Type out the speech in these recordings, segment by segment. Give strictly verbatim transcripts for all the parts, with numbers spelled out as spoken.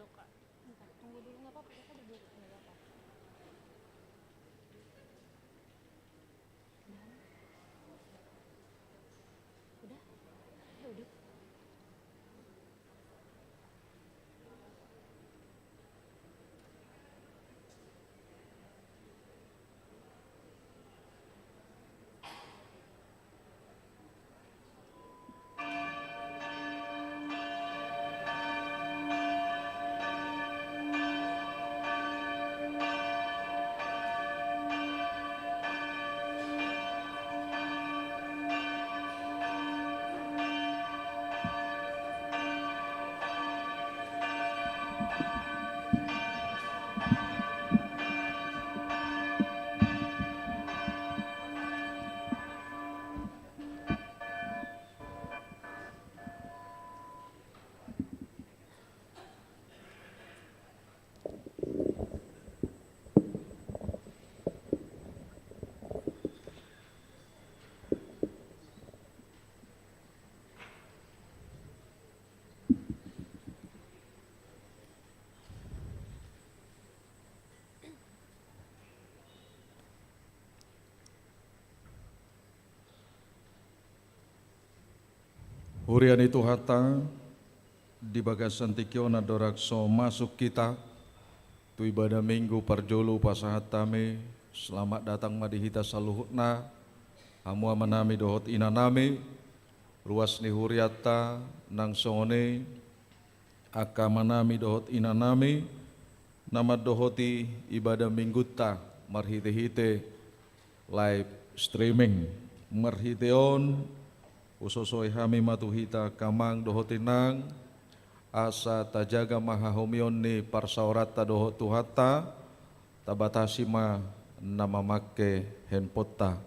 Tunggu dulu, nggak apa-apa, kita duduk, nggak apa-apa. Udah? Ya udah. Huria ni Tuhanta, di bagasan tingki on andorang so masuk hita tu ibadah Minggu parjolo, pasahat hami selamat datang ma di hita saluhutna, hamu amanami dohot inanami, ruas ni hurianta, nang songon i angka amanami dohot inanami na mandohoti ibadah Minggunta marhitehite live streaming. Marhite on, husosoi hami ma tu hita angka amang dohot inang, asa tajaga ma hahomion ni parsaoranta dohot Tuhanta, tabatasi ma na mamangke handphoneta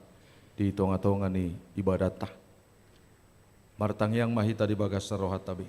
di tongatonga ni ibadahta. Martangiang ma hita di bagasan rohanta be.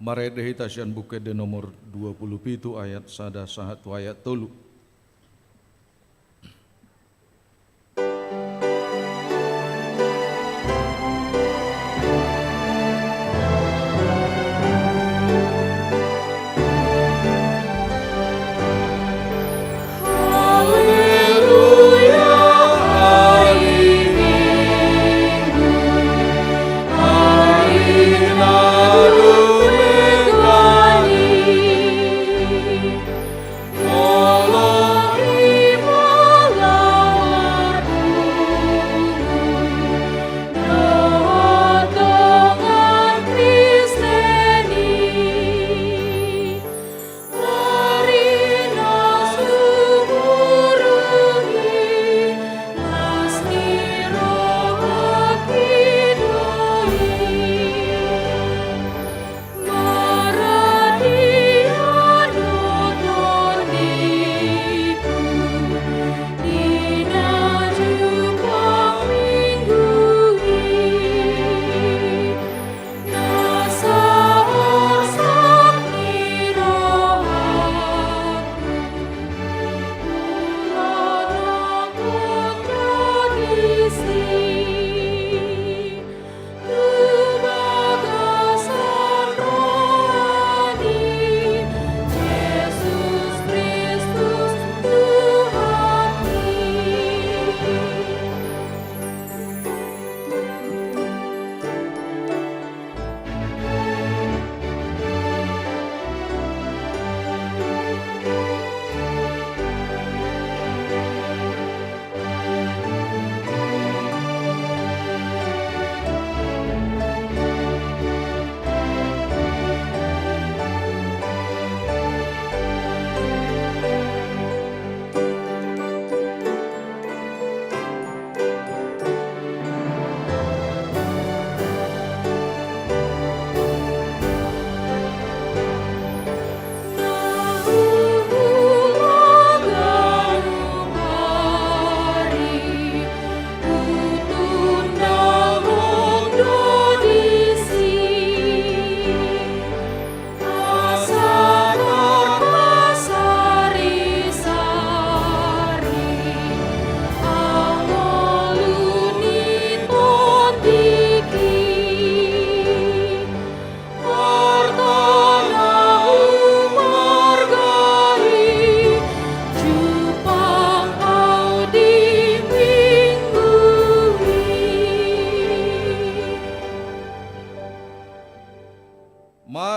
Marende hita sian Buku Ende nomor dua pulu pitu ayat sada sahat tu ayat tolu.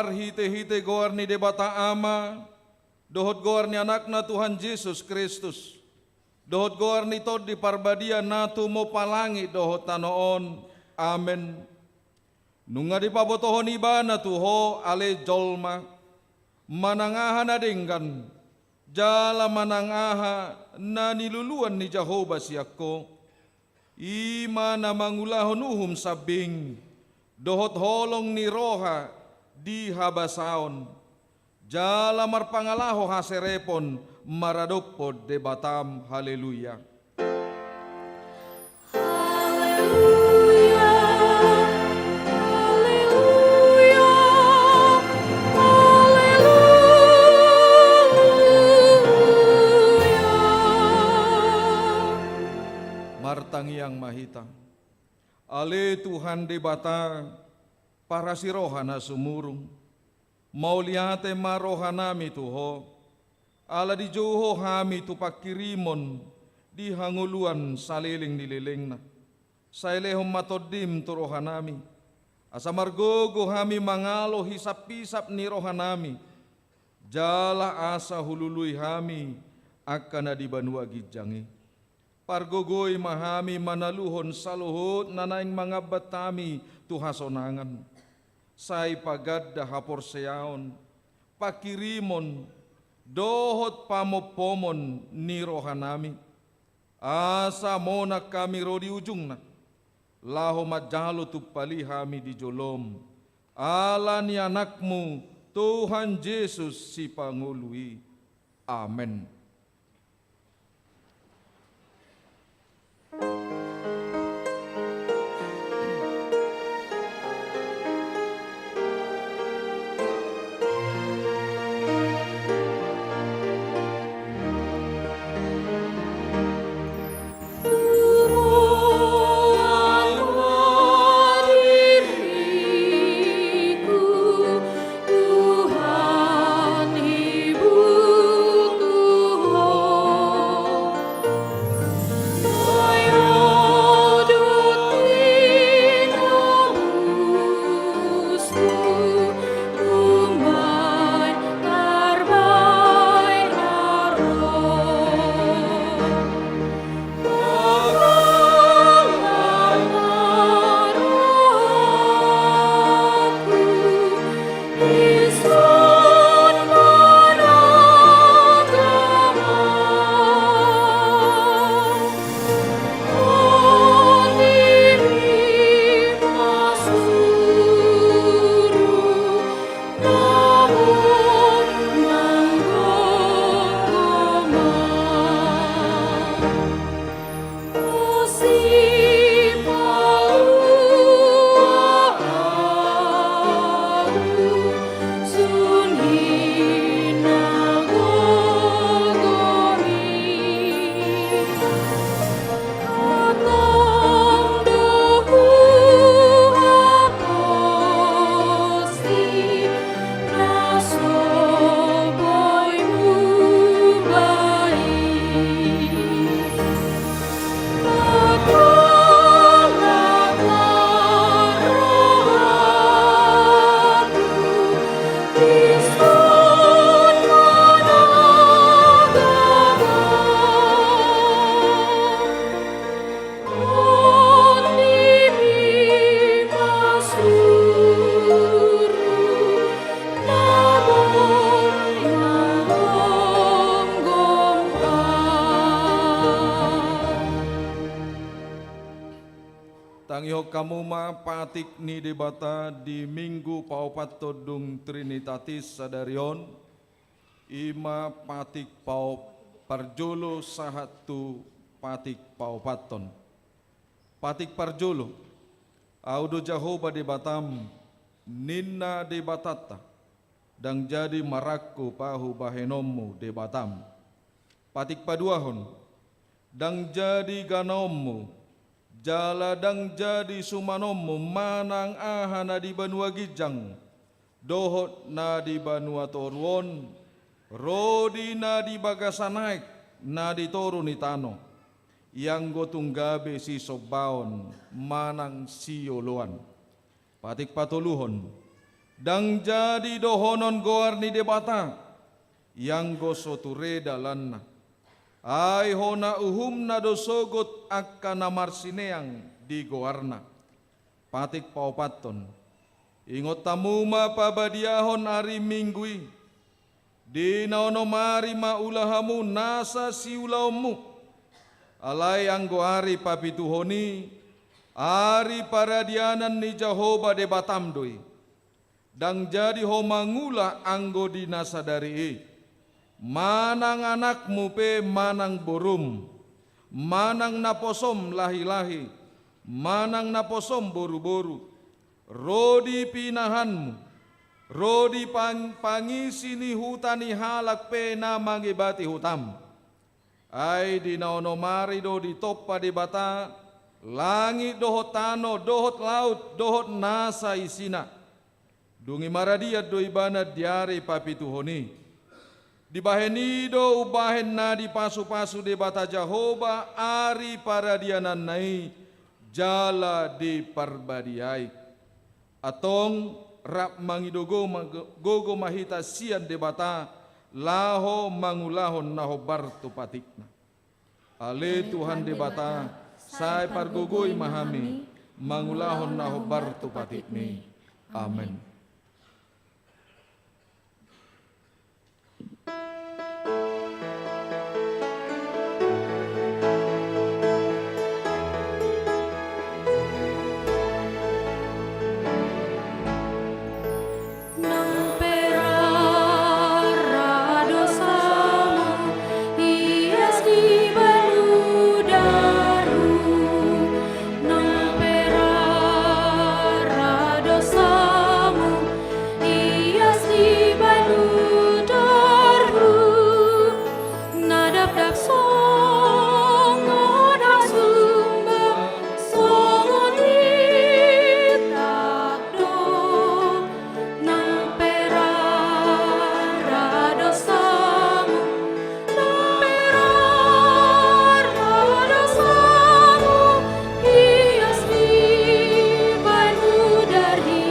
marhite-hite goar ni Debata Ama, dohot goar ni Anakna Tuhan Jesus Kristus, dohot goar ni Tondi Parbadia na tumompa langit dohot tano on. Amen. Nunga dipabotohon Ibana tu ho ale jolma, manang aha na denggan, jala manang aha na niluluan ni Jahowa sian ho. I ma na mangulahon uhum sambing, dohot holong ni roha di habasaon, jala marpangalaho haserepon maradophon Debatam. Haleluya. Haleluya, haleluya, haleluya. Martangiang ma hita. Ale Tuhan Debata, parasi roha na sumurung, mauliate ma rohanami tu ho, ala dijou ho hami tu pangkirimon di hangoluan saleleng ni lelengna. Sai lehon ma Tondim tu rohanami, asa margogo hami mangalo hisap-hisap ni rohanami, jala asa hulului hami angka na di banua ginjang i. Pargogoi ma hami manaluhon saluhut na naeng mangambat hami tu hasonangan. Sai paganda haporseaon, pangkirimon, dohot pamompomon ni rohanami. Asa monang hami ro di ujungna, laho manjalo tumpal i hami di jolom, ala ni Anakmu, Tuhan Jesus Sipangolu i. Amen. Tangihon hamu ma patik ni Debata di Minggu paopathon dung Trinitatis sadari on, i ma patik pao-, parjolo sahat tu patik paopathon. Patik parjolo, Ahu do Jahowa Debatam, ninna Debatanta, ndang jadi marangkup Ahu bahenonmu Debatam. Patik paduahon, ndang jadi ganaonmu, jala ndang jadi sumanonmu manang aha na di banua ginjang, dohot na di banua toru on, ro di na di bagasan aek na di toru ni tano, i anggo tung gabe sisombaon manang sioloan. Patik patoluhon, Ndang jadi dohonon goar ni Debata, ianggo so ture dalanna. Ai hona uhumna do sogot angka na marsineang di goarna. Patik paopathon. Ingot hamu ma pabadiahon ari Minggu i. Di na onom ari ma ula hamu nasa siulaonmu. Alai anggo ari papituhon i, ari paradianan ni Jahowa Debatam do i. Ndang jadi ho mangula anggo di na sadari i. Manang anakmu pe manang borum, manang naposom lahilahi, manang naposom boruboru, ro di pinahanmu, ro di pang-, pangisi ni huta ni halak pe na mangebati hutam. Ai di na onom ari do ditompa Debata langit dohot tano, dohot laut, dohot nasa isina. Dung i maradian do ibana di ari papituhon i. Dibahen i do umbahen na dipasupasu Debata Jahowa ari paradiananna i jala diparbadiai. Antong rap mangido gogo ma-, gogo ma hita sian Debata laho mangulahon na hombar tu patikna. Ale Tuhan Debata, sai pargogoi ma hami mangulahon na hombar tu patikmi. Amen. Nang pe rara dosamu, ias di baludarmu. Nang pe rara dosamu, ias di baludarmu. Na dapdap songon hasumba, songon itap do. Nang pe rara dosamu, nang pe rara dosamu, ias di baludar i,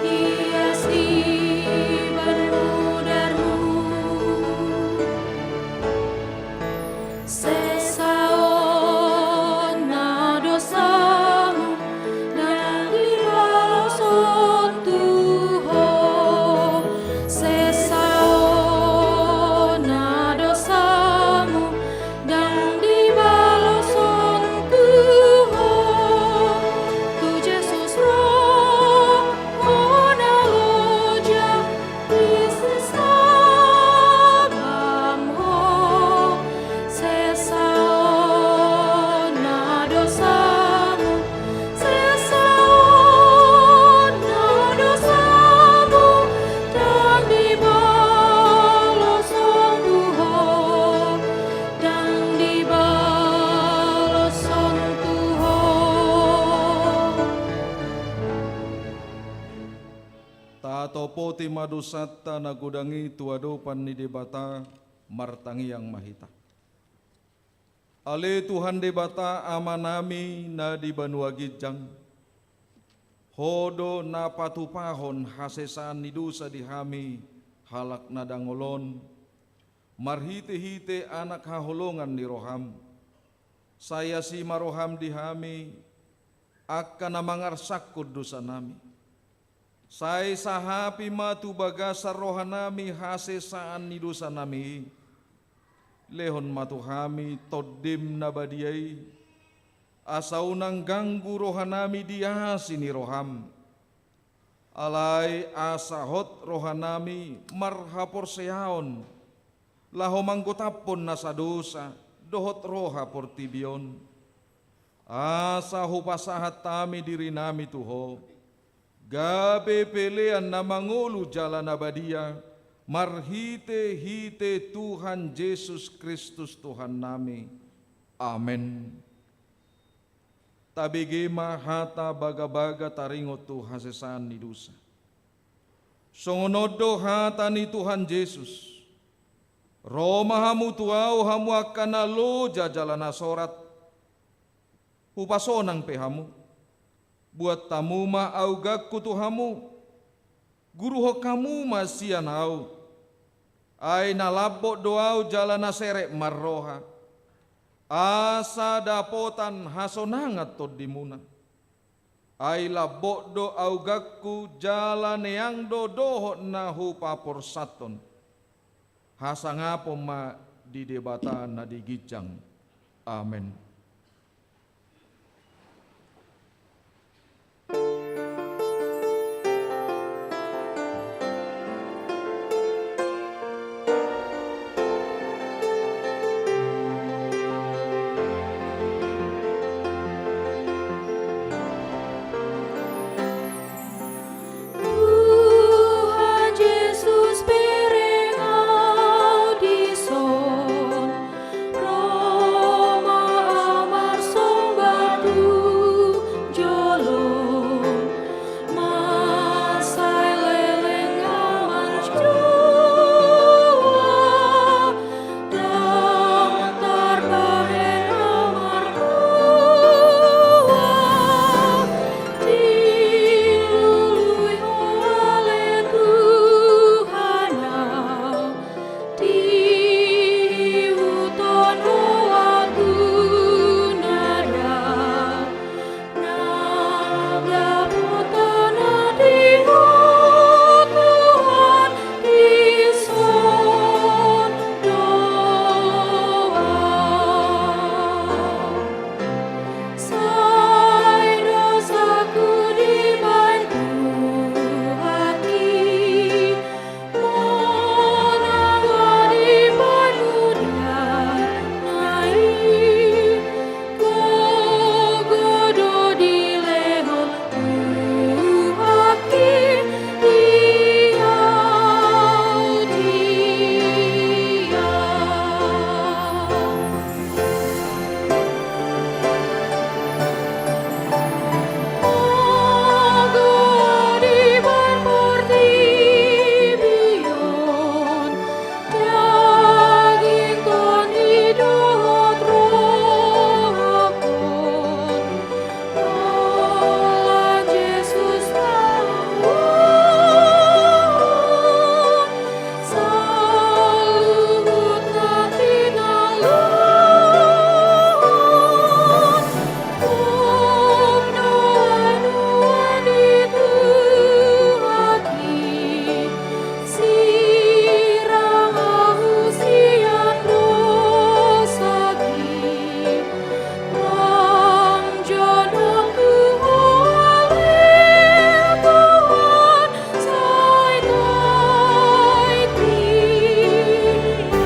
ias di baludarmu. Sesa on na dosamu, ndang dibaloshon tu ho. Sesa on na dosamu, ndang dibaloshon tu ho. Tu Jesus ro hona loja, di sesa bam ho. Sesa on na dosamu, sesa on na dosamu, ndang dibaloshon tu ho, ndang dibaloshon tu ho. Tatopoti ma dosanta na godang i tu adopan ni Debata, martangiang ma hita. Ale Tuhan Debata Amanami na di banua ginjang, Ho do na patupahon hasesaan ni dosa di hami halak na dangol on, marhitehite Anak haholongan ni roham. Sai asi ma roham di hami, angka na mangarsangkon dosanami. Sai sahapi ma tu bagasan rohanami hasesaan ni dosanami i. Lehon ma tu hami Tondim na badia i, asa unang ganggu rohanami di asi ni roham. Alai asa hot rohanami marhaporseaon, laho manggotaphon nasa dosa dohot roha portibi on. Asa hupasahat hami dirinami tu Ho, gabe pelean na mangolu jala na badia, marhitehite Tuhan Jesus Kristus Tuhannami. Amen. Tabege ma hata bagabaga taringot tu hasesaan ni dosa. Songon on do hata ni Tuhan Jesus: Ro ma hamu tu Ahu, hamu angka na loja jala na sorat, hupasonang pe hamu. Buat hamu ma augangku tu hamu, Guruhon hamu ma sian ahu, ai na lambok do ahu jala na serep marroha, asa dapotan hasonangan tondimuna. Ai lambok do augangku jala neang do dohot na hupaporsathon. Hasangapon ma di Debata na di ginjang. Amen. Tuhan Jesus, bereng au dison, ro ma au marsomba tu jolom, mansai leleng au martua, ndang tarbahen au martua, dilului Ho ale Tuhan au, diihuthon Ho au tu na dao, nang dapotan na di Ho Tuhan, dison do au. Sai dosaku dibahen Tuhan i, manang na dibahen mudar na i, gogo do dilehon Tuhan i di au, di au. Gogo dibahen portibi on, daging, tondi dohot rohakon, holan Jesus Tuhan, saluhut na tinalluhon, gok do haduan di Tuhan i, sirang ahu sian dosaku, lam jonok tu Ho ale Tuhan, sai tait di au.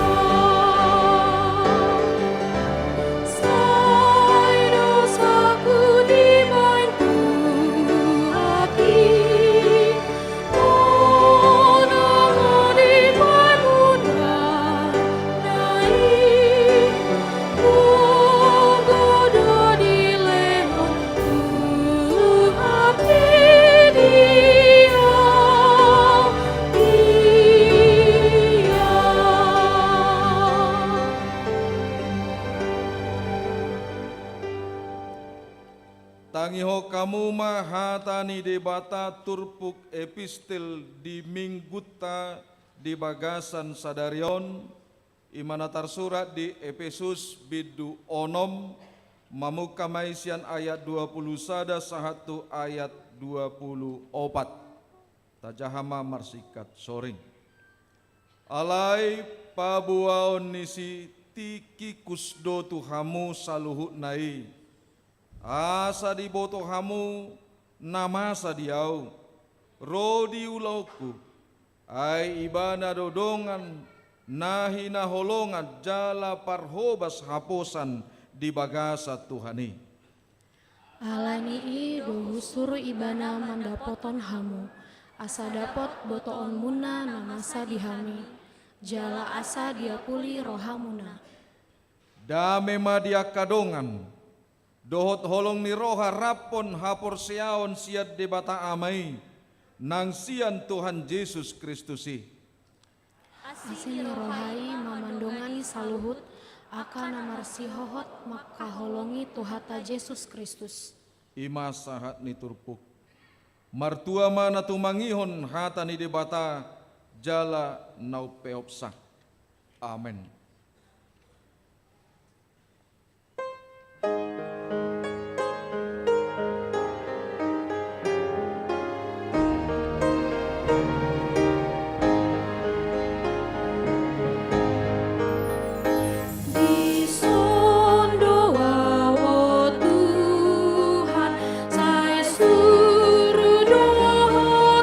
Sai dosaku dibahen Tuhan i, manang na dibahen mudar na i, gogo do dilehon Tuhan i di au, di au. Tangihon hamu ma hata ni Debata turpuk epistel di Minggunta di bagasan sadari on, i ma na tarsurat di Epesus bindu onom, mamungka ma i sian ayat dua pulu sada sahat tu ayat dua pulu opat. Tajaha ma marsingkat soring. Alai paboaon ni si Tikikus do tu hamu saluhutna i, asa diboto hamu na masa di au, ro di ulaonku, ai ibana do dongan na hinaholongan jala parhobas haposan di bagasan Tuhan i. Ala ni i do husuru ibana mandapothon hamu, asa dapot botoonmuna na masa di hami, jala asa diapuli rohamuna. Dame ma di angka dongan, dohot holong ni roha raphon haporseaon sian Debata Ama i, nang sian Tuhan Jesus Kristus i. Asi ni roha i ma mandongani saluhut angka na marsihohot mangkaholongi Tuhanta Jesus Kristus. I ma sahat ni turpuk. Martua ma na tumangihon hata ni Debata jala na umpeopsa. Amen. Dison do Ho, o Tuhan, sai suru do Ho,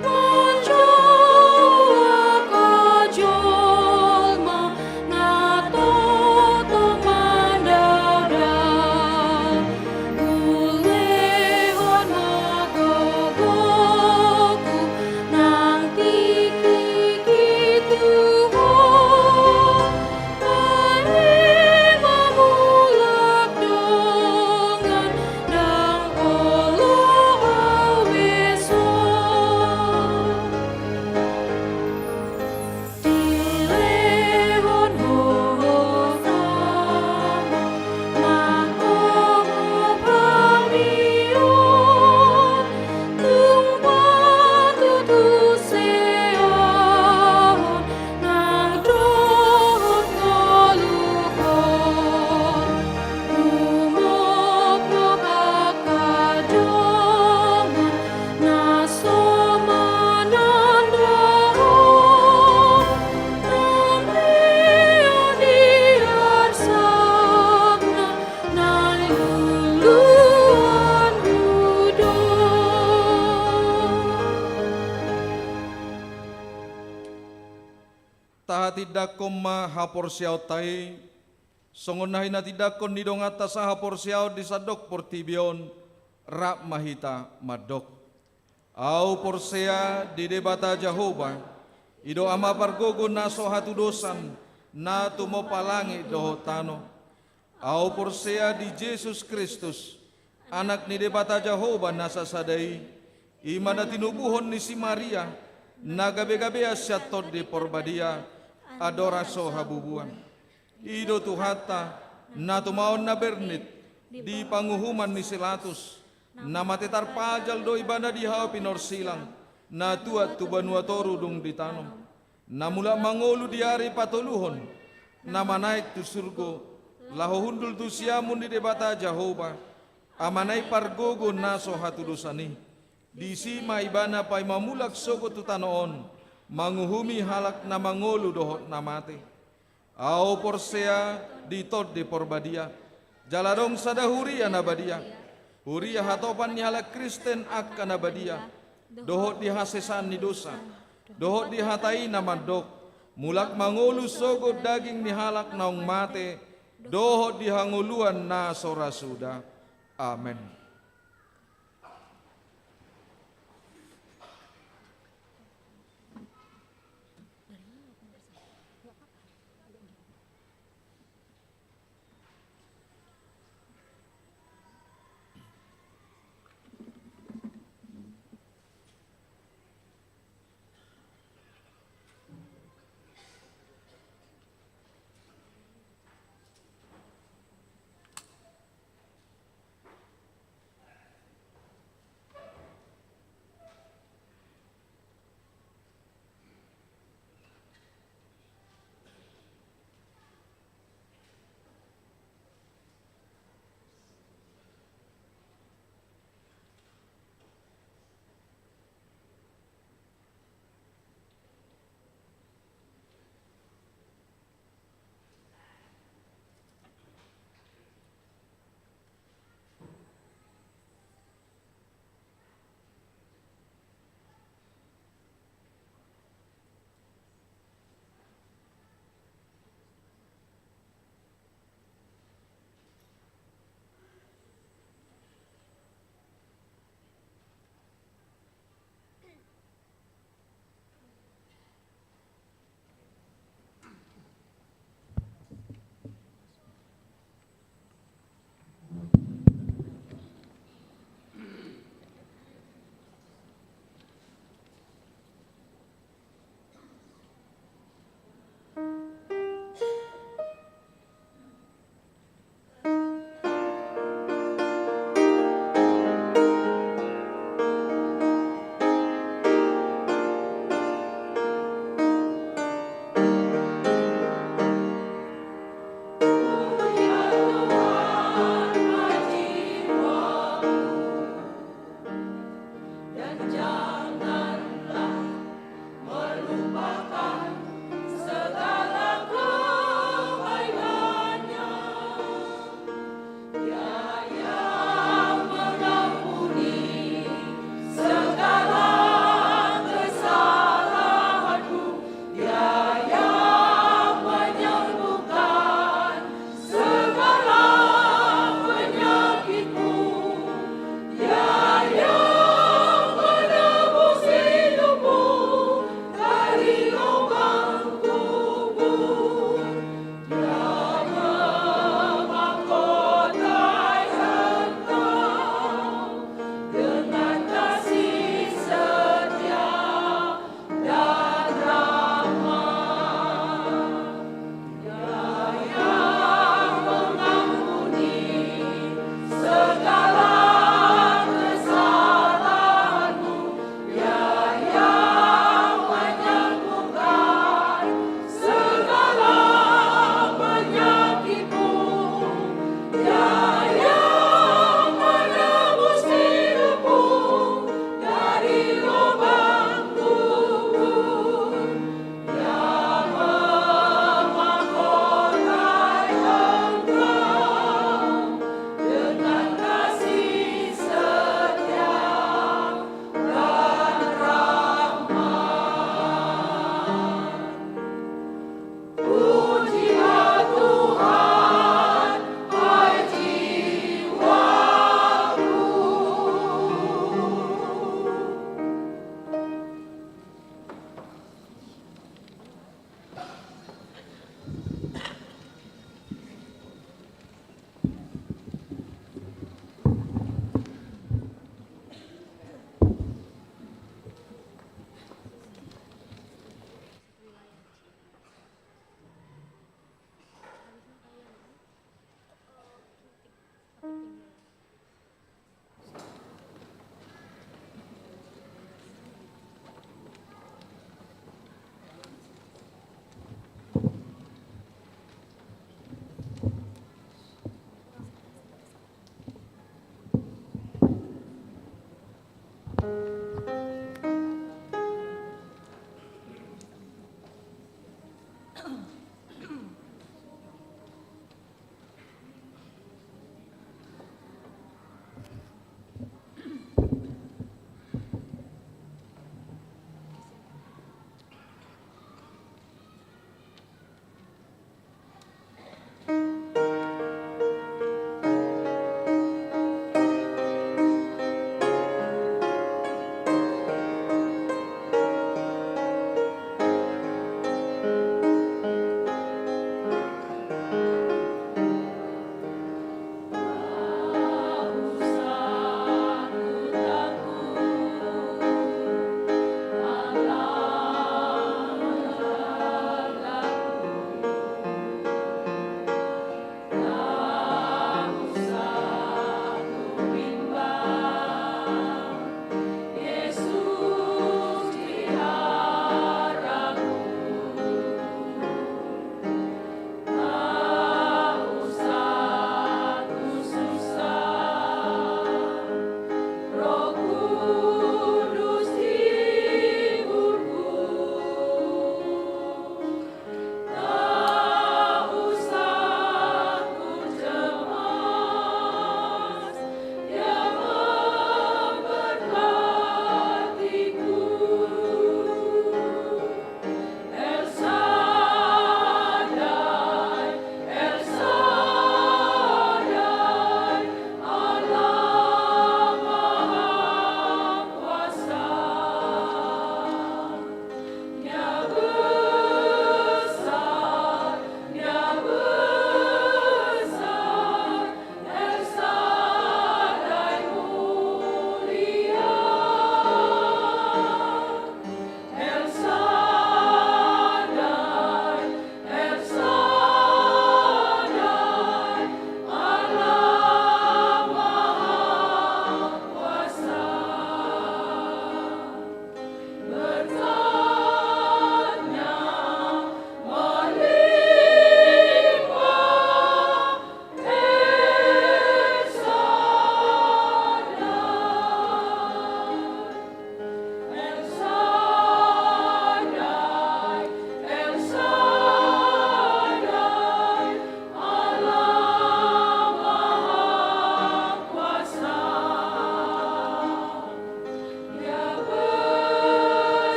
manjou angka jolma na tongtong mandao. Ulehon ma gogoku nang tingki tu Ho, ai mamulak dongan ndang olo au besom. Dilehon Ho tama mangkohop hami on, tung patutu seahon nang dohot ngolungkon. Umokmok angka dongan na so mananda Ho, nang lehon di arsakna na niluluan Hu do. Tahatindangkon ma haporseaonta i, songon na hinatindangkon ni donganta sahaporseaon di sandok portibi on, rap ma hita mandok. Ahu porsea di Debata Jahowa, i do Ama pargogo na so hatudosan, na tumompa langit dohot tano. Ahu porsea di Jesus Kristus, Anak ni Debata Jahowa na sasada i, i ma na tinubuhon ni si Maria, na gabegabean sian Tondi Porbadia, andorang so habubuan. I do Tuhanta, na tumaon na bernit di panguhuman ni si Latus, na mate tarpajal do Ibana di hau pinorsilang, na tuat tu banua toru dung ditanom, na mulak mangolu di ari patoluhon, na manaek tu surgo, laho hundul tu siamun ni Debata Jahowa, Amana i pargogo na so hatudosan i. Disi ma Ibana paima mulak sogot tu tano on, manguhumi halak na mangolu dohot na mate. Ahu porsea di Tondi Porbadia, jala adong sada huria na badia, huria hatopan ni halak Kristen angka na badia, dohot di hasesaan ni dosa, dohot di hata i na mandok, mulak mangolu sogot daging ni halak naung mate, dohot di hangoluan na so ra suda. Amen.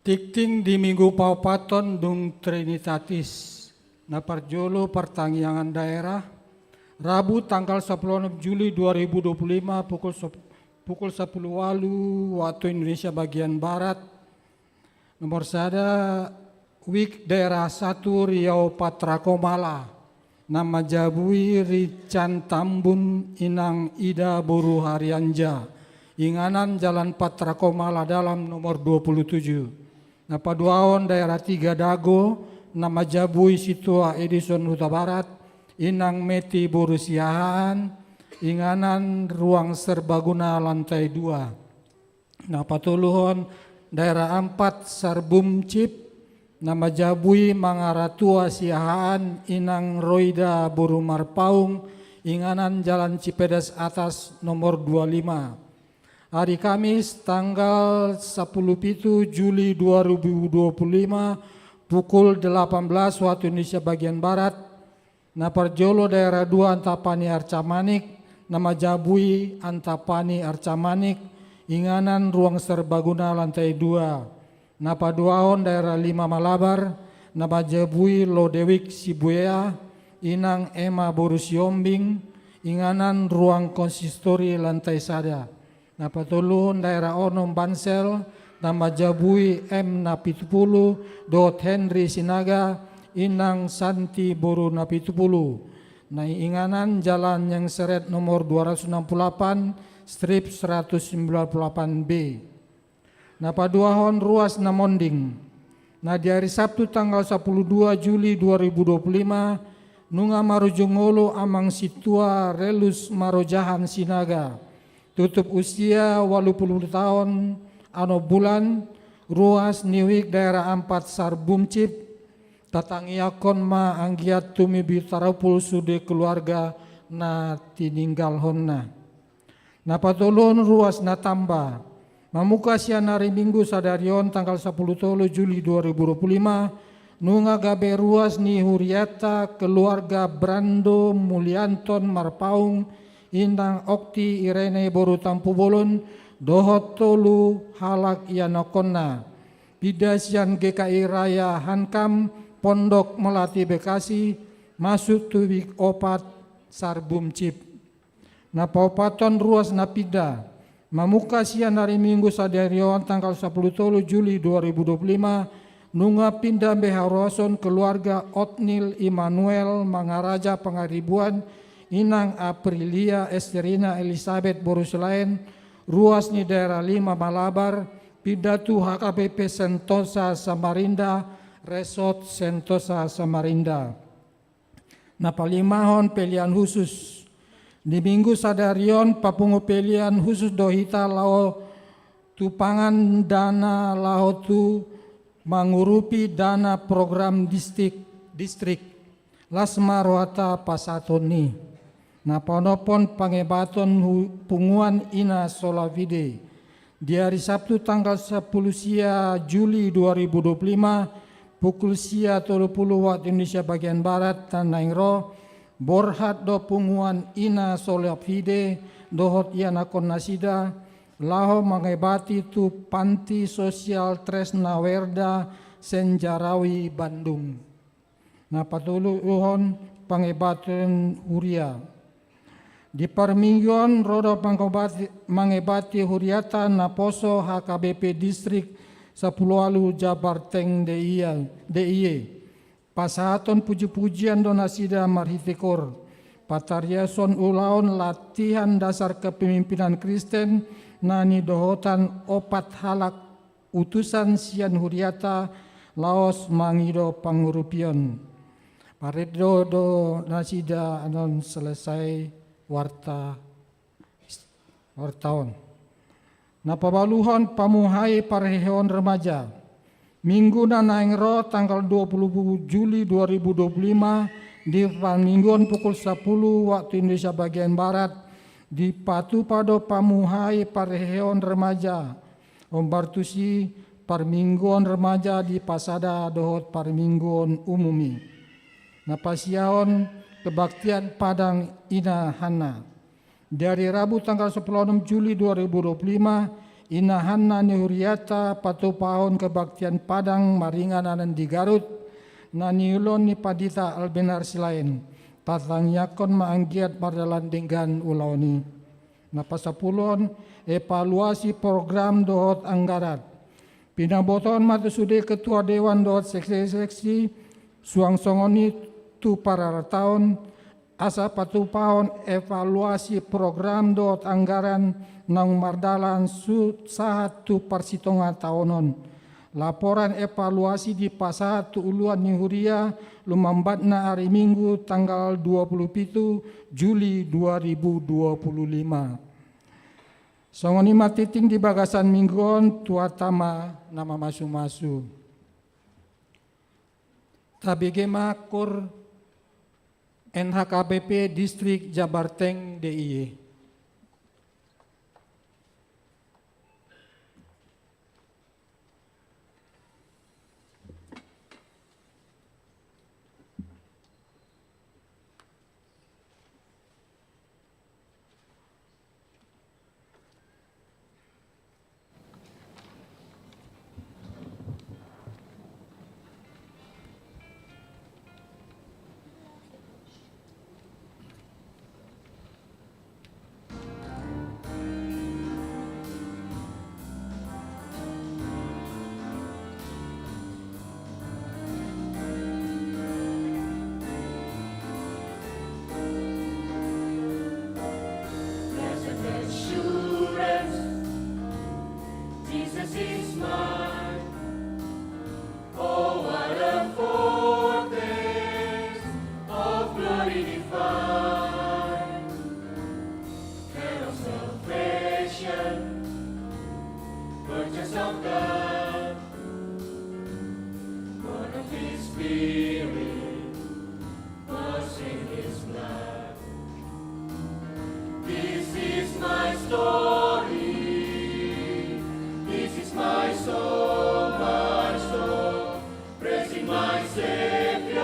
Tingting di Minggu paopathon dung Trinitatis. Na parjolo partangiangan daerah. Rabu tanggal sapuluh onom Juli dua ribu dua puluh lima pukul sep-, pukul sapuluh walu waktu Indonesia bagian barat. Nomor sada, WIK daerah satu Riau Patra Komala. Na manjabui Rican Tambun, Inang Ida boru Harianja, inganan Jalan Patra Komala Dalam nomor dua puluh tujuh. Na paduahon daerah tiga Dago, na manjabui Sintua Edison Hutabarat, Inang Meti boru Siahaan, inganan Ruang Serbaguna lantai dua. Na patoluhon daerah ampat Sarbumcip, na manjabui Mangaratua Siahaan, Inang Roida boru Marpaung, inganan Jalan Cipedas Atas nomor dua lima. Hari Kamis tanggal sapuluh pitu Juli dua ribu dua puluh lima pukul delapan belas waktu Indonesia bagian barat. Na parjolo daerah dua Antapani Arcamanik, na manjabui Antapani Arcamanik, inganan Ruang Serbaguna lantai dua. Na paduahon daerah lima Malabar, na manjabui Lodewijk Sibuea, Inang Ema boru Siombing, inganan Ruang Konsistori lantai sada. Na patoluhon daerah onom Bansel, na manjabui M Napitupulu dohot Henry Sinaga, Inang Santi boru Napitupulu. Na inganan Jalan Nyengsered nomor dua ratus enam puluh delapan, strip seratus sembilan puluh delapan B. Na paduahon ruas na monding. Na di hari Sabtu tanggal sapuluh dua Juli dua ribu dua puluh lima, nunga marujung ngolu amang Sintua Relus Marojahan Sinaga, tutup usia walu pulu taon onom bulan, ruas ni WIK daerah ampat Sarbumcip, tatangiangkon ma anggiat tumibi tarupul sude keluarga na tininggalhonna. Na patoluhon ruas na tamba. Mamungka sian ari Minggu sadari on tanggal sapuluh tolu Juli dua ribu dua puluh lima, nunga gabe ruas ni hurianta keluarga Brando Mulianton Marpaung, Inang Okti Irene boru Tampubolon, dohot tolu halak ianakkonna. Pinda sian GKI Raya Hankam, Pondok Melati Bekasi, masuk tu WIK opat Sarbumcip. Na paopathon ruas na pinda. Mamungka sian ari Minggu sadari on tanggal sapuluh tolu Juli dua ribu dua puluh lima, nunga pinda be haruason keluarga Otnil Immanuel Mangaraja Pangaribuan, Inang Aprilia Esterina Elisabet boru Silaen, ruas ni daerah lima Malabar, pinda tu HKBP Sentosa Samarinda, Resort Sentosa Samarinda. Na palimahon pelean khusus. Di Minggu sadari on papungu pelean khusus do hita laho tu pangan dana laho tu mangurupi dana program distrik, distrik. Las ma rohanta pasahaton i. Na paonomhon pangebaton hu-, punguan Ina Sola Fide. Di hari Sabtu tanggal sapuluh sia Juli dua ribu dua puluh lima, pukul sia tolu pulu waktu Indonesia bagian barat, na naeng ro, borhat do punguan Ina Sola Fide dohot ianakkon nasida, laho mangebati tu Panti Sosial Tresna Werda Senjarawi Bandung. Na patoluhon pangebaton huria. Di parmingguon ro do pangebati, mangebati hurianta naposo HKBP Distrik Sapuluh Walu Jabarteng D I E. Pasahaton puji-pujian do nasida marhite koor. Patariashon ulaon latihan dasar kepemimpinan Kristen na nidohotan opat halak utusan sian hurianta laos mangido pangurupion. Paredo do nasida annon selesai warta, warta on. Na pabaluhon pamuhai parheheon remaja. Minggu na naeng ro tanggal dua puluh Juli dua ribu dua puluh lima di parmingguon pukul sapuluh waktu Indonesia bagian barat dipatupa do pamuhai parheheon remaja. Hombar tusi parmingguon remaja dipasada dohot parmingguon umum i. Na pasiaon kebaktian padang Ina Hanna. Di hari Rabu tanggal sapuluh onom Juli dua ribu dua puluh lima, Inahanna ni huriata patupahon kebaktian Padang maringanan di Garut, na niulahon ni Pandita Albenang Silaen, tatangiangkon ma anggiat mardalan denggan ulaon i. Na pasapuluhon, evaluasi program dohot anggaran. Pinabotohon ma tu sude ketua dewan dohot seksi-seksi, suang songon i tu pararataon, asa patupahon evaluasi program dohot anggaran naung mardalan su-, sahat tu parsitonga taon on. Laporan evaluasi dipasahat tu uluan ni huria, lumambatna ari Minggu tanggal dua puluh pitu Juli dua ribu dua puluh lima. Songon i ma tingting di bagasan Minggu on, Tuhanta ma na mamasu-masu. Tabege ma KOR N H K B P Distrik Jabarteng D I Y. Blessed assurance, Jesus is mine. Oh, what a foretaste of glory divine, heir of salvation, purchased of God, born of His Spirit, washed in His blood. This is my story. This is my song, my song, praising my Savior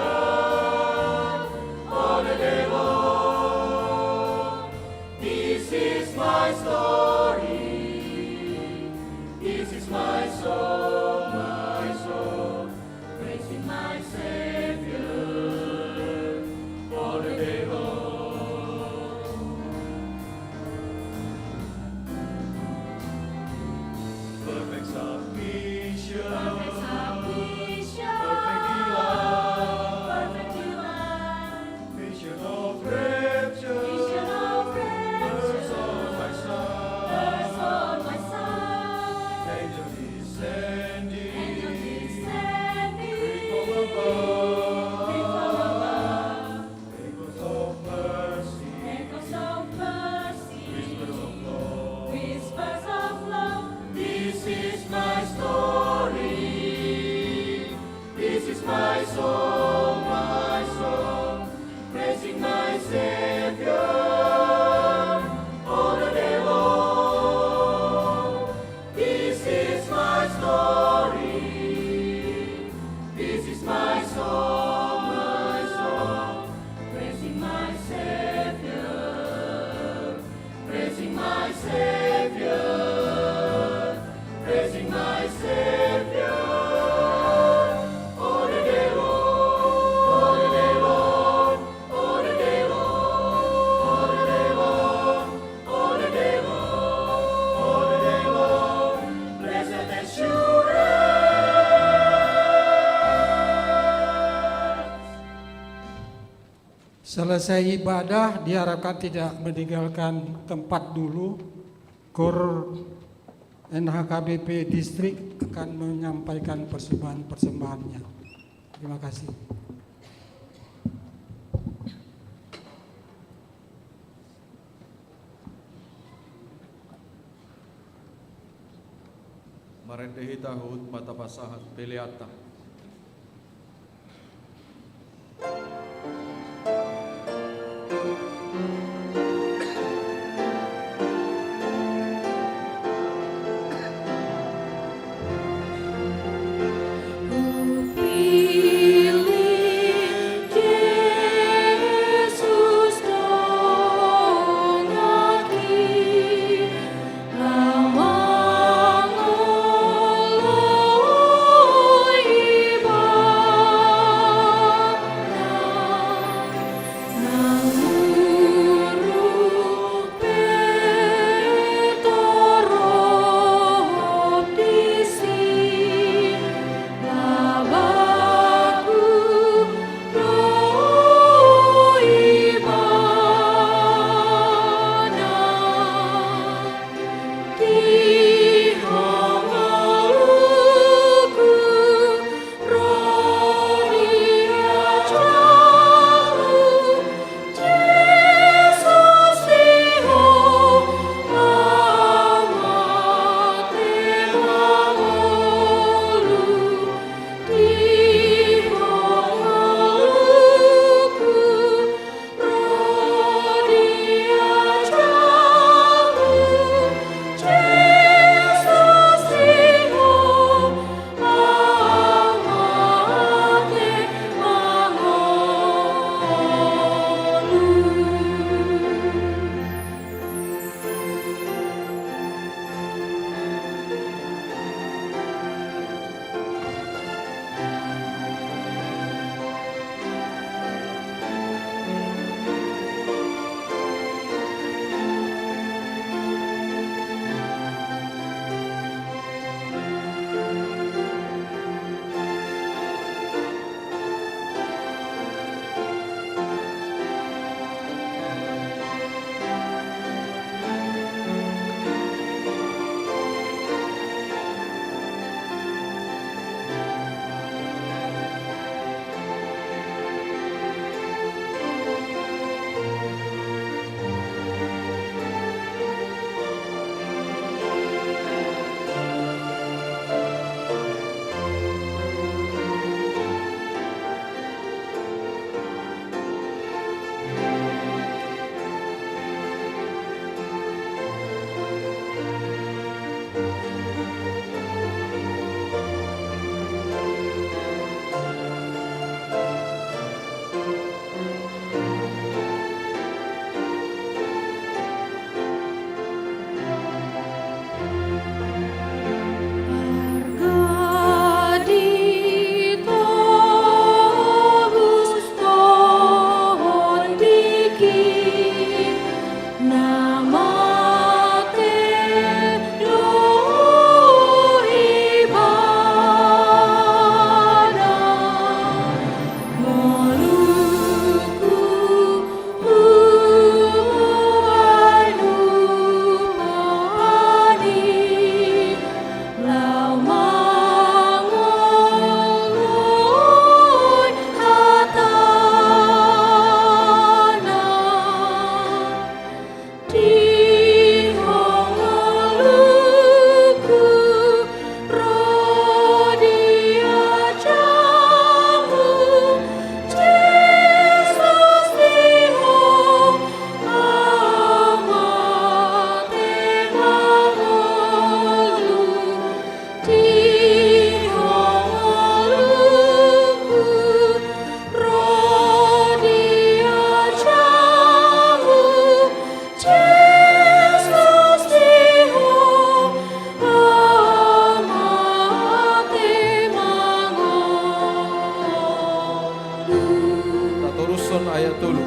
all the day long. This is my story. This is my song, my song, praising my Savior all the day long. Perfect submission. Perfect submission. Perfect delight. Perfect delight. Vision of rapture. Vision of rapture. First on my side. First on my side. Angel descending. Angel descending. Grief from above. Grief from above. Echoes of mercy. Echoes of mercy. Whispers of love. Whispers of love. This is my story. This is my song, my song, praising my Savior all the day long. This is my story. This is my song, my song, praising my Savior, praising my Savior, praising my Savior all the day long, all the day long, all the day long, all the day long, all the day long, all the day long. Blessed assurance. Selesai ibadah, diharapkan tidak meninggalkan tempat dulu. KOR N H K B P Distrik akan menyampaikan persembahan-persembahannya. Terima kasih. Marende hita huhut ma tapasahat peleanta. Ayat tolu.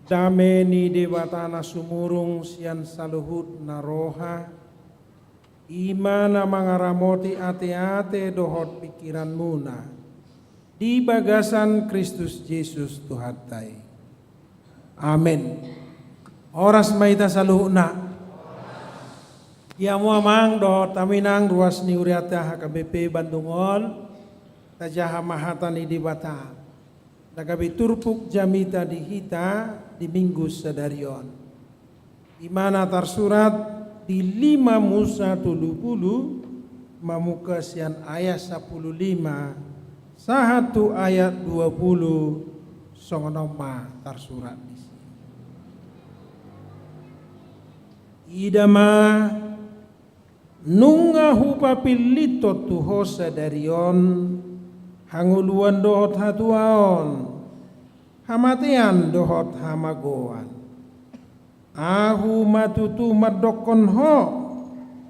Dame ni Debata na sumurung sian saluhut na roha, i ma na mangaramoti ateate dohot pingkiranmuna di bagasan Kristus Jesus Tuhanta i. Amen. Horas ma hita saluhutna. Di hamu amang dohot hamu inang ruas ni hurianta H K B P Bandung on, tajaha ma hata ni Debata na gabe turpuk jamita di hita di Minggu sadari on. I ma na tarsurat di lima Musa tolu pulu, mamungka sian ayat sampulu lima sahat tu ayat dua pulu, songon on ma tarsurat disi. Ida ma, nunga hupapillithon tu ho sadari on hangoluan dohot hatuaon, hamatean dohot hamagoan. Ahu ma tutu mandokkon ho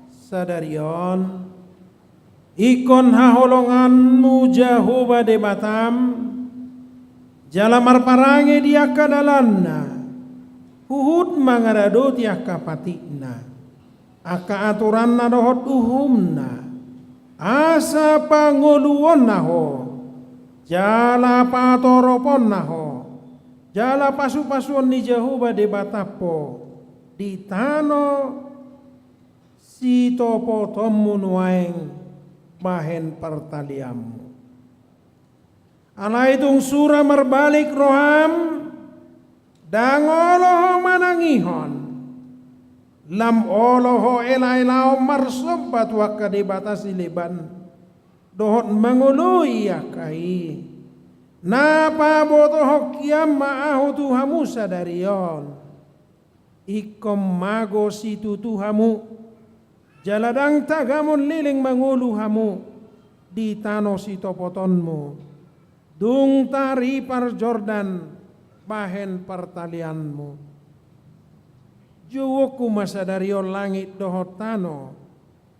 sadari on, ingkon haholonganmu Jahowa Debatam, jala marparange di angka dalanna, huhut mangaradoti angka patikna, angka aturanna dohot uhumna, asa pangoluonna ho, jala patoroponna ho, jala pasupasuon ni Jahowa Debatam ho di tano sitopotonmu nuaeng bahen partalianmu. Alai tung sura marbalik roham, ndang olo ho manangihon, lam olo ho elaelaon marsomba tu angka debata sileban, dohot mangoloi angka i. Na pabotohon hian ma ahu tu hamu sadari on. Ingkon mago situtu hamu, jala ndang tagamon leleng mangolu hamu di tano sitopotonmu, dung taripar Jordan bahen partalianmu. Jouonku ma sadari on langit dohot tano,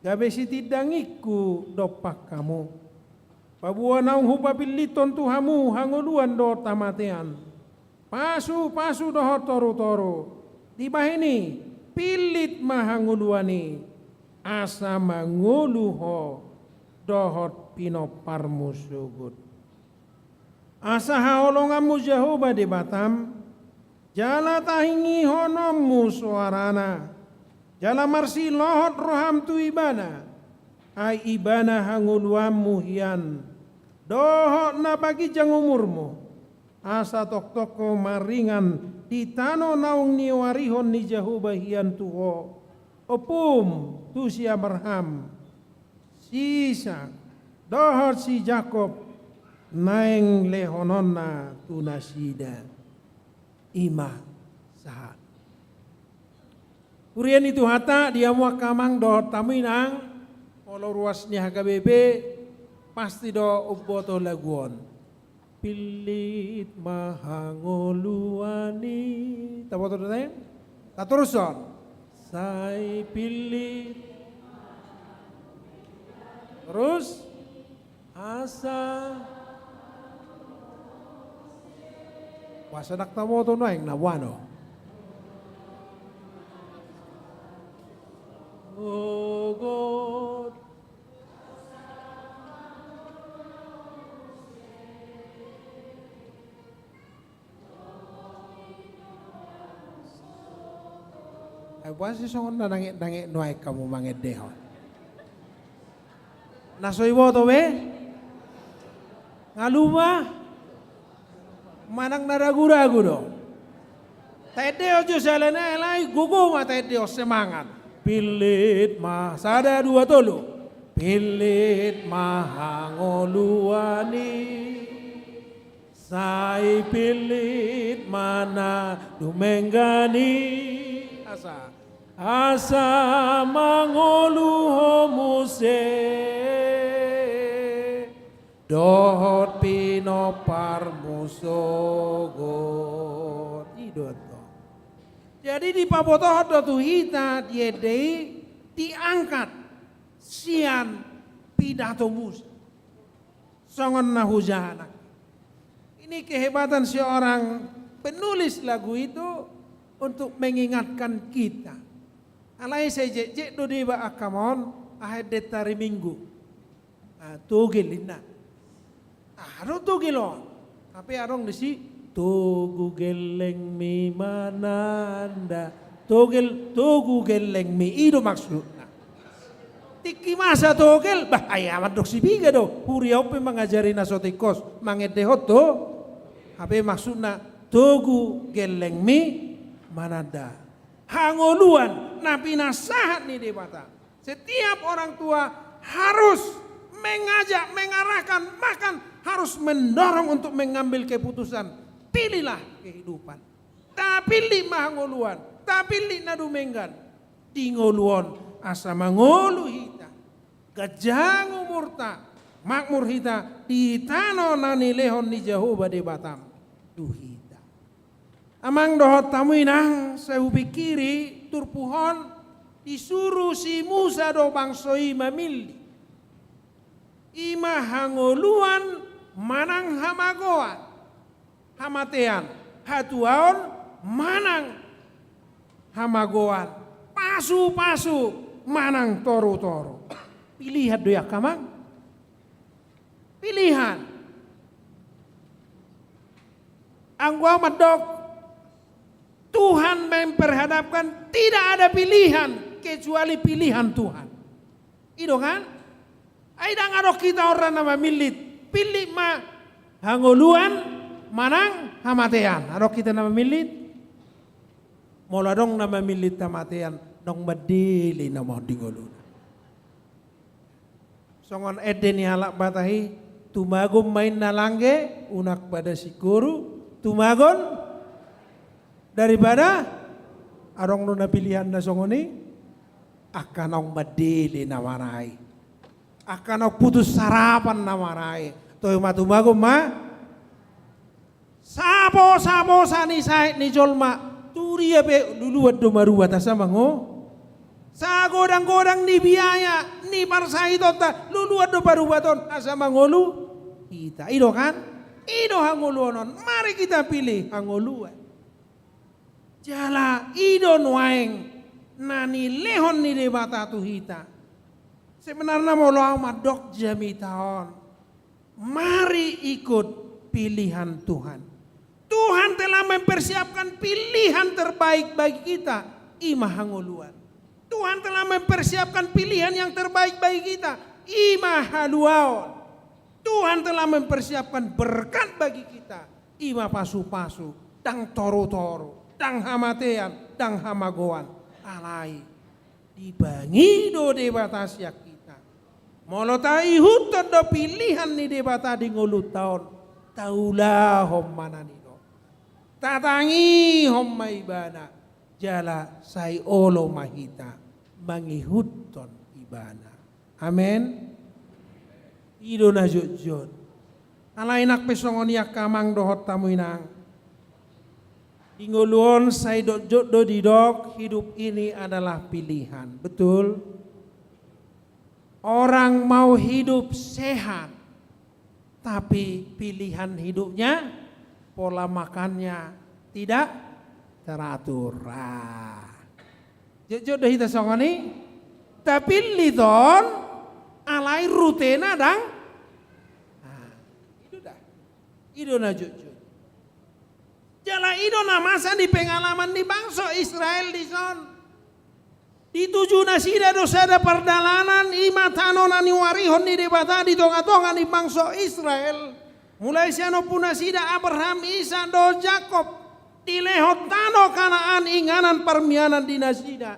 gabe sitindangingku dompak hamu. Paboa naung hupapillithon tu hamu hangoluan dohot hamatean, pasupasu dohot torutoru, dibahen i, pillit ma hangoluan i, asa mangolu ho dohot pinomparmu sogot. Asa haholonganmu Jahowa Debatam, jala tahingihononmu soarana, jala marsilohot roham tu Ibana, ai Ibana hangoluanmu hian, dohot na paginjang umurmu, asa tongtong ho maringan di tano naung nioarihon ni Jahowa hian tu ho, ompum, tu si Abraham, si Isak, dohot si Jakob, naeng lehononna tu nasida. I ma sahat. Huria ni Tuhanta, di hamu angka amang dohot hamu inang, molo ruas ni H K B P, pasti do umboto lagu on. Pillit ma hangoluan i. Taboto do tahe? Tatorushon. Sai pillit. Torus. Asa. Boasa ndang taboto nuaeng na boano? Gogot. Ai boasa songon na nangek-nangek nuaeng hamu mangendehon? Na so iboto be? Nga lupa? Manang na ragu-ragu do? Taendehon jo siala ni i, alai gogo ma taendehon, semangat. Pillit ma, sada, dua, tolu. Pillit ma hangoluan i. Sai pillit ma na dumenggan i. Asa. Asa mangolu ho muse dohot pinomparmu sogot. I do antong. Jadi dipabotohon do tu hita di ende i, diangkat sian pidato Musa. Songon na hujaha nangkin. Ini kehebatan seorang penulis lagu itu untuk mengingatkan kita. Alai sai jekjek do deba angka on, aha endenta ari Minggu. Ah, togel inna. Ah, adong togel on. Hape adong disi, togu gellengmi mananda. Togel, togu gellengmi. I do maksudna. Tingki masa togel, bah, ai amat dok si piga do. Huria on pe mangajari na so tingkos, mangendehon do. Hape maksudna, togu gellengmi mananda. Hangoluan, na pinasahat ni Debata. Setiap orang tua harus mengajak, mengarahkan, bahkan harus mendorong untuk mengambil keputusan. Pilihlah kehidupan. Tapillit ma hangoluan, tapillit na dumenggan di ngolu on asa mangolu hita. Ganjang umurta, makmur hita di tano na nilehon ni Jahowa Debatam tu hita. Amang dohot hamu inang, sai hupingkiri turpuk on disuru si Musa do bangso i mamillit. I ma hangoluan manang hamagoan, hamatean, hatuaon manang hamagoan, pasupasu manang torutoru. Pilihan do i angka amang. Pilihan. Anggo au mandok, Tuhan memperhadapkan, tidak ada pilihan kecuali pilihan Tuhan. I do kan? Ai ndang adong hita on ra na mamillit. Pillit ma hangoluan manang hamatean. Adong hita na mamillit? Molo adong na mamillit hamatean, naung mandele nama on di ngoluna. Songon ende ni halak Batak i, tumagon ma inna langge, unang pada singkoru, tumagon daripada, adong do na pilihanna songon i, angka naung mandele nama ra i. Angka naung putus harapan nama ra i. Toe ma tumagon ma. Saposaposa ni sahit ni jolma, tu dia pe luluan do marubat asa mango. Sagodanggodang ni biaya ni parsahitonta, luluan do parubaton asa mangolu hita. I do kan? I do hangoluan on. Mari kita pilih hangoluan. Jala i do nuaeng na nilehon ni Debata tu hita. Sebenarna molo au mandok jamita on, mari ikut pilihan Tuhan. Tuhan telah mempersiapkan pilihan terbaik bagi kita, i ma hangoluan. Tuhan telah mempersiapkan pilihan yang terbaik bagi kita, i ma haluaon. Tuhan telah mempersiapkan berkat bagi kita, i ma pasupasu, ndang torutoru, ndang hamatean, ndang hamagoan. Alai dipangido Debata sian hita. Molo taihuthon do pilihan ni Debata di ngolunta on, taulahon ma na nidok. Tatangihon ma Ibana, jala sai olo ma hita mangihuthon Ibana. Amen. I do na jotjot. Alai nang pe songon i angka amang dohot hamu inang. Di ngolu on sai jotjot do didok hidup ini adalah pilihan. Betul? Orang mau hidup sehat, tapi pilihan hidupnya, pola makannya tidak teratur. Ah. Jotjot do hita songon i, tapillit on, alai rutena ndang. Ah, i do da. I do na jotjot. Jala i do na masa di pengalaman ni bangso Israel dison. Dituju nasida do sada pardalanan, i ma tano na niuarihon ni Debata di tongatonga ni bangso Israel. Mulai sian ompu nasida Abraham, Isak dohot Jakob, dilehon tano Kanaan inganan parmianan di nasida.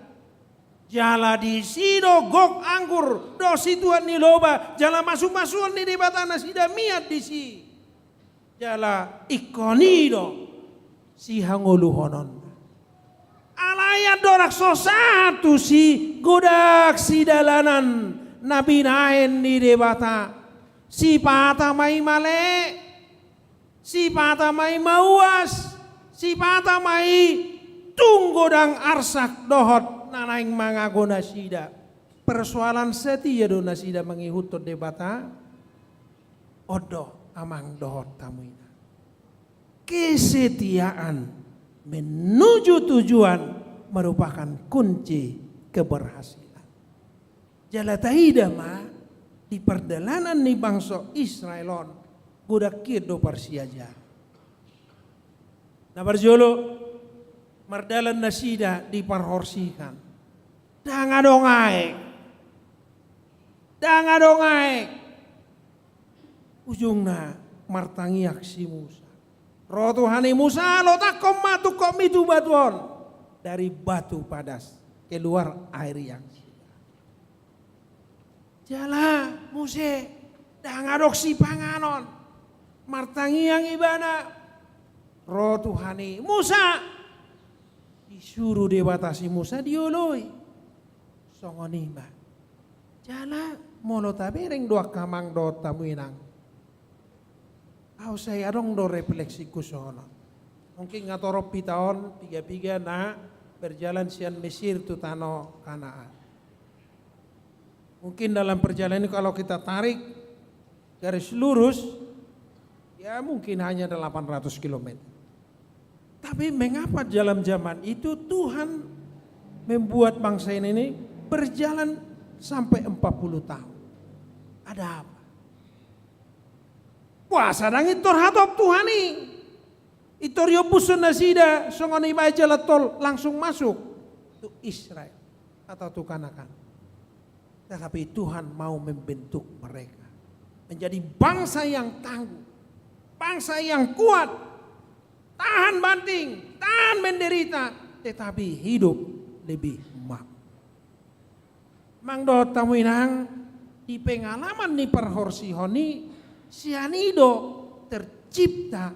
Jala disi do gok anggur dohot situan ni loba, jala masumasuon ni Debata nasida mian disi. Jala ingkon i do sihangoluhononna. Alai andorang so sahat tusi, godang sidalanan na binahen ni Debata. Sipata ma i male, sipata ma i mauas, sipata ma i tung godang arsak dohot na naeng mangago nasida. Persoalan setia do nasida mangihuthon Debata? On do amang dohot hamu inang. Kesetiaan menuju tujuan merupakan kunci keberhasilan. Jala taida ma di pardalanan ni bangso Israel on, godang hian do parsiajaran. Na parjolo, mardalan nasida di parhorsihan. Ndang adong aek. Ndang adong aek. Ujungna martangiang si Musa. Ro Tuhan i, Musa, lotakkon ma tungkotmi tu batu on. Dari batu padas keluar air yang segar. Jala muse ndang adong sipanganon. Martangiang ibana. Ro Tuhan i, Musa. Disuru Debata si Musa dioloi. Songon i ma. Jala molo tabereng do angka amang dohot hamu inang, au sai adong do refleksingku songon on. Mungkin nga torop hita on piga-piga na berjalan sian Mesir tu tano Kanaan. Mungkin dalam perjalanan ini kalau kita tarik garis lurus, ya mungkin hanya delapan ratus kilometer. Tapi mengapa dalam zaman itu Tuhan membuat bangsa ini berjalan sampai empat puluh tahun? Ada apa? Boasa ndang intor hatop Tuhan i? Intor iompushon nasida songon i baen jalan tol langsung masuk tu Israel atau tu Kanaan. Tetapi Tuhan mau membentuk mereka menjadi bangsa yang tangguh, bangsa yang kuat, tahan banting, tahan menderita, tetapi hidup lebih makmur. Amang dohot hamu inang, di pengalaman ni parhorsihon i, sian i do tercipta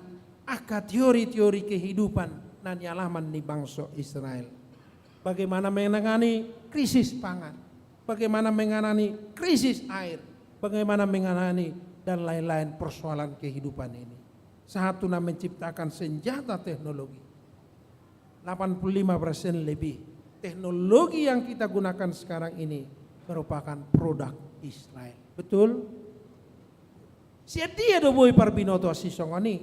angka teori-teori kehidupan na nialaman ni bangso Israel. Bagaimana menangani krisis pangan, bagaimana menangani krisis air, bagaimana menangani dan lain-lain persoalan kehidupan ini. Sahat tu na menciptakan senjata teknologi. Delapan puluh lima persen lebih teknologi yang kita gunakan sekarang ini merupakan produk Israel. Betul? Sian dia do boi parbinotoan sisongon i?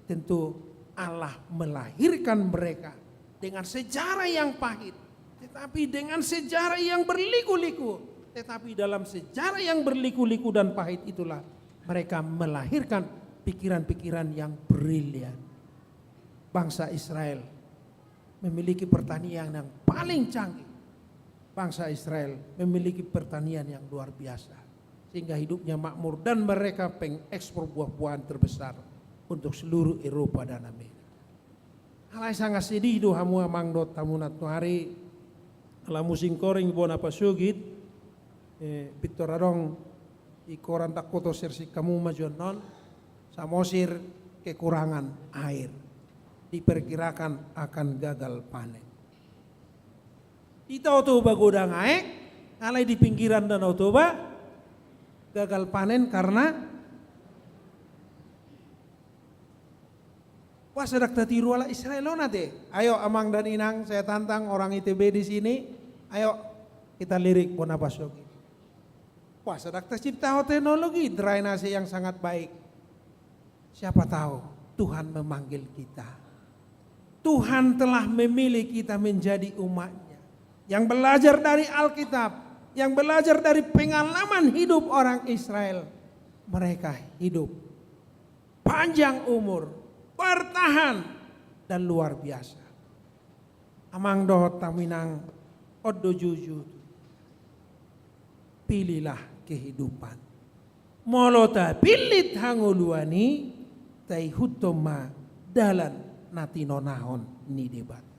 Tentu Allah melahirkan mereka dengan sejarah yang pahit, tetapi dengan sejarah yang berliku-liku. Tetapi dalam sejarah yang berliku-liku dan pahit itulah mereka melahirkan pikiran-pikiran yang brilian. Bangsa Israel memiliki pertanian yang paling canggih. Bangsa Israel memiliki pertanian yang luar biasa, sehingga hidupnya makmur dan mereka pengekspor buah-buahan terbesar untuk seluruh Eropa dan Amerika. Alai sangat sedih do hamu amang dohot hamu na tuari, ala musim koring bona pasogit, eh, pintor adong di koran, ndang hutoser sian hamu ma jo annon, Samosir kekurangan air, diperkirakan akan gagal panen. Di Tao Toba godang aek, alai di pinggiran Danau Toba gagal panen karena Boasa ndang tatiru halak Israel on ate? Ayo, amang dan inang, saya tantang orang I T B di sini. Ayo, kita lirik bona pasok i. Boasa ndang taciptahon teknologi drainase yang sangat baik? Siapa tahu Tuhan memanggil kita. Tuhan telah memilih kita menjadi umat-Nya. Yang belajar dari Alkitab, yang belajar dari pengalaman hidup orang Israel, mereka hidup panjang umur, bertahan, dan luar biasa. Amang dohot hamu inang, on do juju. Pilihlah kehidupan. Molo tapillit hangoluan i, taihuthon ma dalan na tinonahon ni Debata.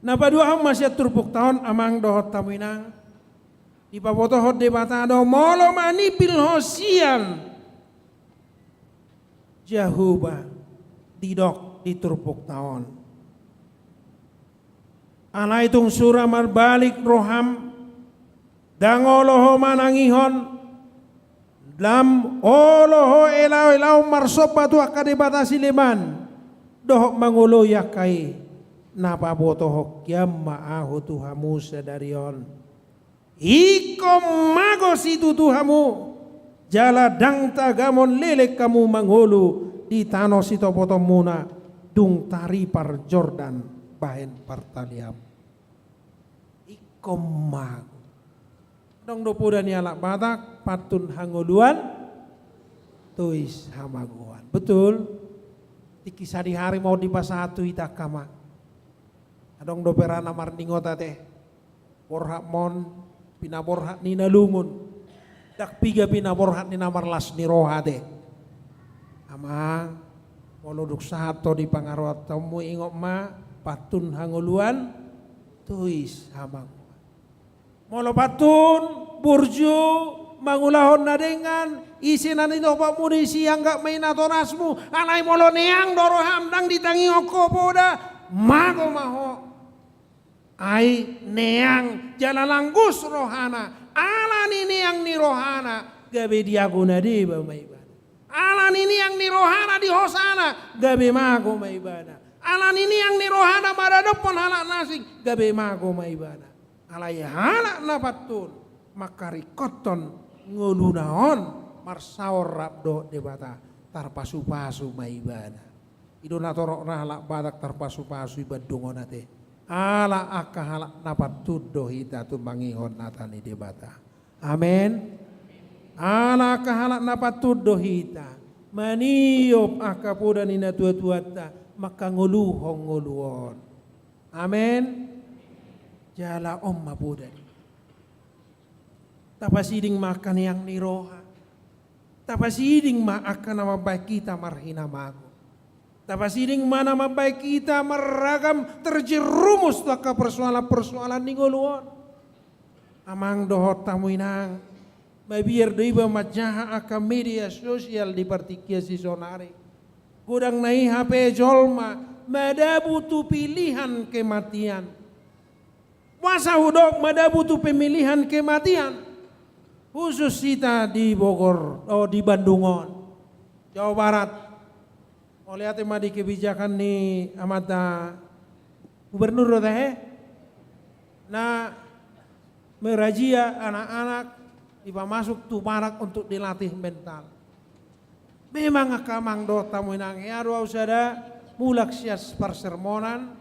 Na paduahon ma sian turpukta on, amang dohot hamu inang, dipabotohon Debata do molo manipil ho sian Jahowa, didok di turpukta on. Alai tung sura marbalik roham, ndang olo ho manangihon, ndang olo ho elaoelaon marsomba tu angka debata sileban, dohot mangoloi angka i, na pabotohon hian ma ahu tu hamu sadari on. Ingkon mago situtu hamu, jala ndang tagamon leleng hamu mangolu di tano sitopotonmuna, dung taripar Jordan bahen partalian. Ingkon mago. Adong do poda ni halak Batak, pantun hangoluan, tois hamagoan. Betul. Tingki sadihari ma on dipasahat tu hita angka amang. Adong dope ra na marningot ate. Borhat ma on, pinaborhat ni na lungun. Ndang piga pinaborhat ni na marlas ni roha ate. Amang, molo dung sahat ho di pangaroanmu, ingot ma, pantun hangoluan, tois hamagoan. Molo pantun, burju, mangulahon na denggan, ise na nitopotmu do i, sianggap ma i natorasmu, alai molo neang do roham, ndang ditangihon ho poda, mago ma ho. Ai neang jala langgus rohana, ala ni neang ni rohana, gabe diago na deba ma ibana. Ala ni neang ni rohana di hosana, gabe mago ma ibana. Ala ni neang ni rohana maradophon halak na asing, gabe mago ma ibana. Alai halak na pantun, mangkaringkothon ngoluna on, marsaor rap dohot Debata, tarpasupasu ma ibana. I do na torop ra halak Batak tarpasupasu i bandung on ate. Ala angka halak na pantun do hita tumangihon hata ni Debata. Amen. Ala angka halak na pantun do hita maniop angka poda ni natuatuanta, mangkangoluhon ngolu on. Amen. Jala on ma poda ni. Tapasiding ma angka neang ni roha. Tapasiding ma angka na mambahen hita marhinamago. Tapasiding ma na mambahen hita marragam terjerumus tu angka persoalan-persoalan ni ngolu on. Amang dohot hamu inang, mabiar do iba manjaha angka media sosial di partingkian sisonari. Godang na i hape jolma madabu tu pilihan kematian. Boasa hudok madabu tu pemilihan kematian? Khusus hita di Bogor, oh, di Bandung on, Jawa Barat. Mauliate ma di kebijakan ni amanta gubernur do tahe, na merazia anak-anak dipamasuk tu barak untuk dilatih mental. Memang angka amang dohot hamu inang, hea do ahu sada mulak sian parsermonan,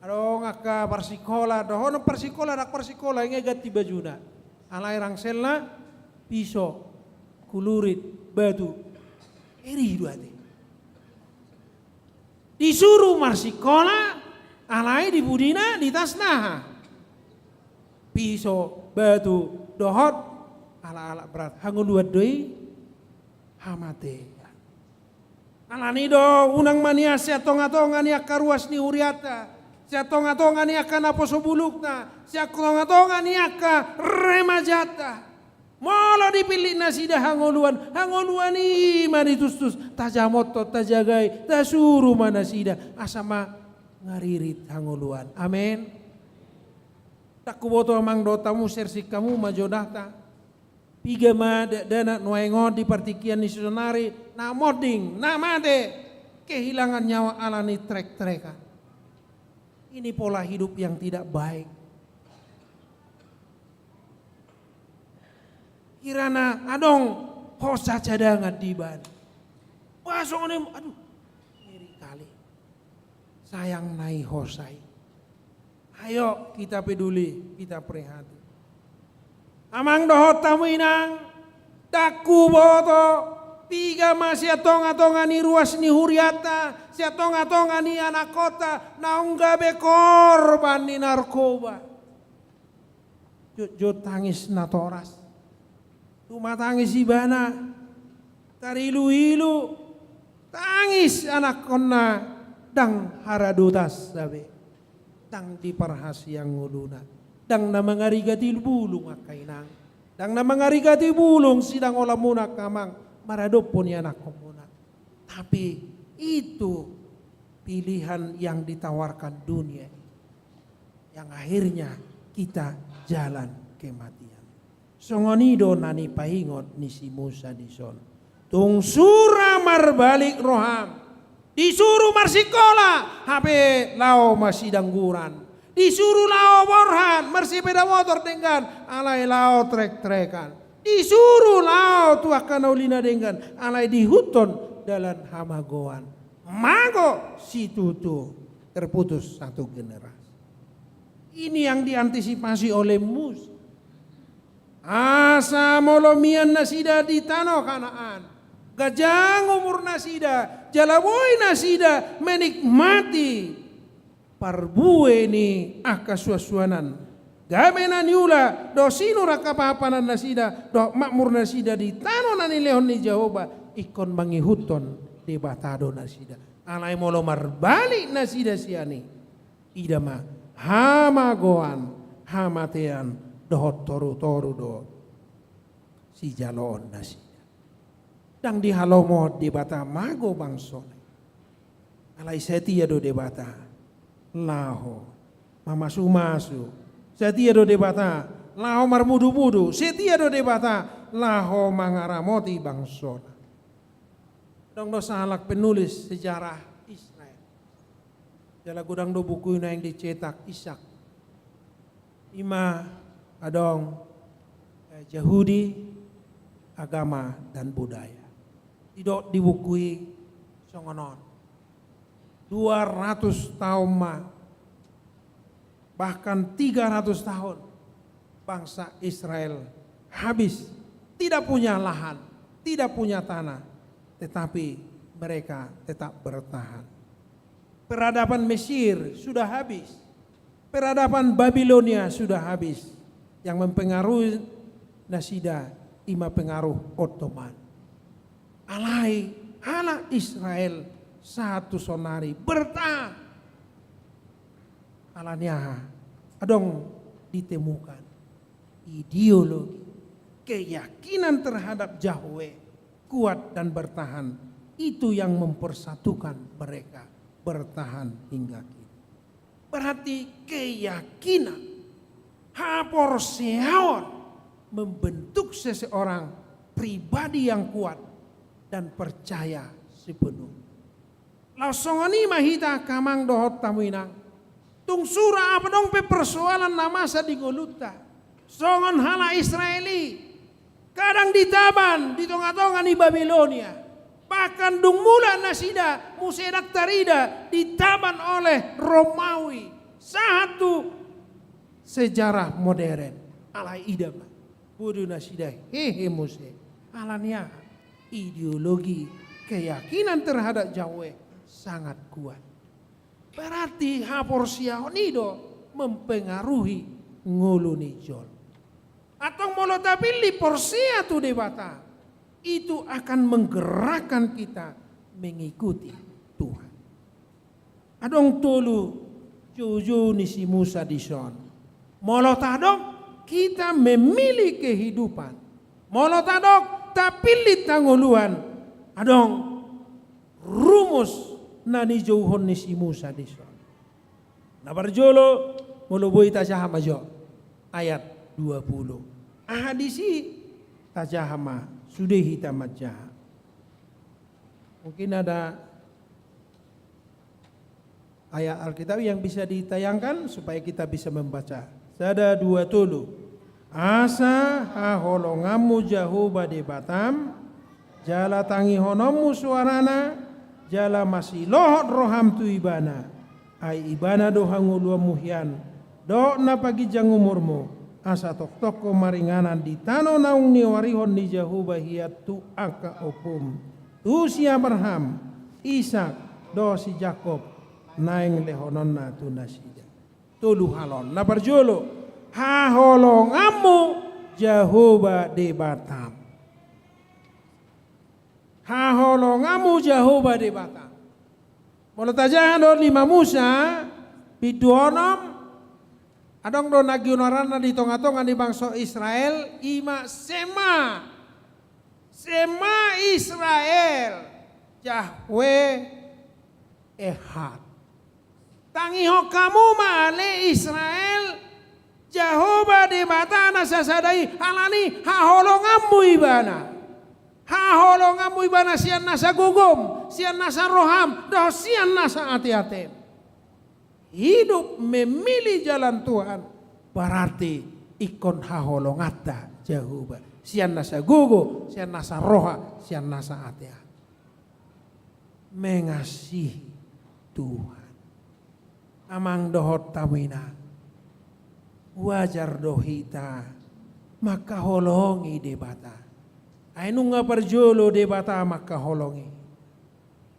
adong angka parsikola, dohonon parsikola, ndang parsikola, inge ganti bajuna. Alai rangselna, piso, kulurit, batu. Eri do ate. Disuru marsikola, alai di pudina, di tasna aha? Piso, batu, dohot alat-alat berat. Hangoluan do i, hamatean. Alani i do unang ma nian sian tonga-tonga ni angka ruas ni hurianta, sian tonga-tonga ni angka naposo bulungta, sian tonga-tonga ni angka remajanta. Molo dipillit nasida hangoluan, hangoluan i ma ditustus, tajamothon, tajagai, tasuru ma nasida, asa mangaririt hangoluan. Amen. Ndang huboto amang dohot hamu, sersik hamu ma jodahta. Piga ma dakdanak nuaeng on di partingkian ni sisonari, na monding, na mate. kehilangan nyawa ala ni trek-trekan. Ini pola hidup yang tidak baik. Kirana adong hosa cadangan di bana. Wah, songon i, aduh, ngeri kali. Sayang nai hosa i. Ayo, kita peduli, kita prihatin. Amang dohot hamu inang, ndang huboto, piga ma sian tonga-tonga ni ruas ni hurianta, sian tonga-tonga ni anakkonta, naung gabe korban ni narkoba. Jotjot tangis natoras. Tumatangis ibana, tarilu-ilu, tangis anakkonna, ndang haradotan be. Ndang diparhasiang ngoluna. Ndang na mangarigati bulung angka inang. Ndang na mangarigati bulung sidang olanmuna angka amang, maradophon i anakkonmuna. Tapi itu pilihan yang ditawarkan dunia, yang akhirnya kita jalan kematian. Songon i do na nipaingot ni si Musa dison. Tung sura marbalik roham, disuru marsikola, hape laho masidangguran. Disuru laho borhat, marsepeda motor denggan, alai laho trek-trekan. Disuru laho tu angka na uli na denggan, alai diihuthon dalan hamagoan. Mago situtu, terputus satu generasi. Ini yang diantisipasi oleh Musa. Asa molo mian nasida di tano Kanaan, ganjang umur nasida, jala boi nasida menikmati parbue ni angka suansuanan, gabe na niula dohot sinur angka pahanpahanan nasida, dohot makmur nasida di tano na nilehon ni Jahowa, ingkon mangihuthon Debata do nasida. Alai molo marbalik nasida sian i, ida ma, hamagoan, hamatean, dohot torutoru do sijaloon nasida. Ndang dihalomohon Debata mago bangsona. Alai setia do Debata laho mamasumasu. Setia do Debata laho marmudumudu. Setia do Debata laho mangaramoti bangsona. Adong do sahalak penulis sejarah Israel. Jala godang do buku i naeng dicetak Ishak. Ima adong, eh, Yahudi, agama dan budaya. Didok di buku i songon on. Dua ratus tahun ma, bahkan tiga ratus tahun bangsa Israel habis, tidak punya lahan, tidak punya tanah, tetapi mereka tetap bertahan. Peradaban Mesir sudah habis. Peradaban Babilonia sudah habis. Yang mempengaruhi nasida ima pengaruh Ottoman. Alai halak Israel sahat tu saonari bertahan. Ala ni aha? Adong ditemukan ideologi, keyakinan terhadap Yahweh kuat dan bertahan, itu yang mempersatukan mereka bertahan hingga kini. Berarti keyakinan, haporseaon membentuk seseorang pribadi yang kuat dan percaya sepenuhnya. Laos songon i ma hita angka amang dohot hamu inang. Tung sura adong pe persoalan na masa di ngolunta, songon halak Israel i, kadang ditaban di tongatonga ni Babilonia. Bahkan dung mulak nasida, muse ndang tarida, ditaban oleh Romawi. Sahat tu sejarah modern. Alai ida ma, bodo nasida hehe muse. Ala ni aha? Ideologi, keyakinan terhadap Yahweh sangat kuat. Berarti haporseaon i do mempengaruhi ngolu ni jolma. Antong molo tapillit porsea tu Debata, itu akan menggerakkan kita mengikuti Tuhan. Adong tolu joujou ni si Musa dison. Molo tadok kita memilih kehidupan, molo tadok tapillit hangoluan, adong rumus na nijouhon ni si Musa dison. Na parjolo, molo boi tajaha ma jo ayat dua puluh. Aha disi? Tajaha ma, sude hita manjaha. Mungkin ada ayat Alkitab yang bisa ditayangkan supaya kita bisa membaca. Sada, dua, tolu. Asa haholonganmu Jahowa Debatam, jala tangihononmu soarana, jala masilohot roham tu Ibana. Ai Ibana do hangoluanmu hian, dohot na paginjang umurmu, asa tongtong ho maringanan di tano naung nioarihon ni Jahowa hian tu angka ompum, tu si Abraham, Isak, dohot si Jakob, naeng lehononna tu nasida. Tolu halon. Na parjolo, haholonganmu Jahowa Debatam. Haholonganmu Jahowa Debatam. Molo tajaha do lima Musa, bindu onom, adong do na ginoaranna di tongatonga ni bangso Israel, i ma Shema. Shema Israel, Yahweh Ehad. Tangihon hamu ma ale Israel, Jahowa Debata na sasada i, alani haholonganmu Ibana. Haholonganmu Ibana sian nasa gogom, sian nasa roham, dohot sian nasa ateatem. Hidup memilih jalan Tuhan, berarti ingkon haholonganta Jahowa. Sian nasa gogo, sian nasa roha, sian nasa ateate. Mengasihi Tuhan. Amang dohot hamu inang, wajar do hita mangkaholongi Debata. Ai nunga parjolo Debata mangkaholongi.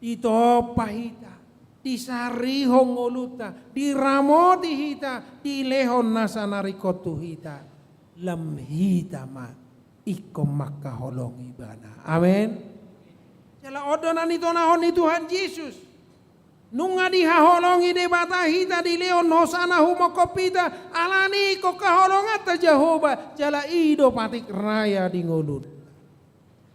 Ditompa hita, disarihon ngolunta, diramoti hita, dilehon nasa na ringkot tu hita. Lam hita ma ingkon mangkaholongi Ibana. Amen. Jala on do na nitonahon ni Tuhan Jesus. Nunga dihaholongi Debata hita, dilehon hosana humongkop hita, alani ingkon haholonganta Jahowa, jala i do patik raya di ngolunta.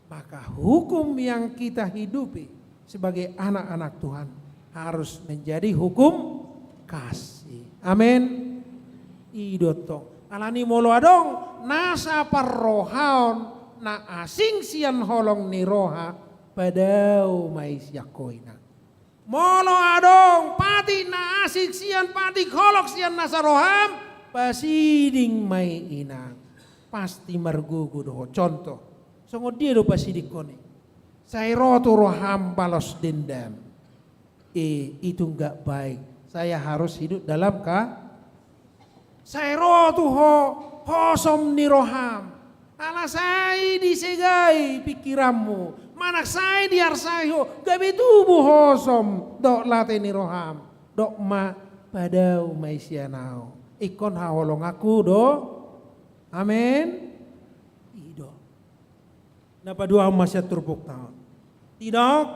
Maka hukum yang kita hidupi sebagai anak-anak Tuhan harus menjadi hukum kasih. Amin. I do tong. Alani molo adong nasa parrohaon na asing sian holong ni roha, padao ma i sian ho inang. Molo adong patik na asing sian patik holong sian nasa roham, pasiding ma i inang. Pasti margogo do ho. Contoh, songon dia do pasidinghon i? Sai ro tu roham balas dendam. Eh, itu nggak baik. Saya harus hidup dalam ka-, Sai ro tu ho hosom ni roham. Ala sai disegai pingkiranmu, manang sai diarsai ho, gabe tubu hosom dohot late ni roham. Dok ma, padao ma i sian ahu. Ingkon haholonganku do. Amen. I do. Na paduahon ma sian turpukta on. Didok,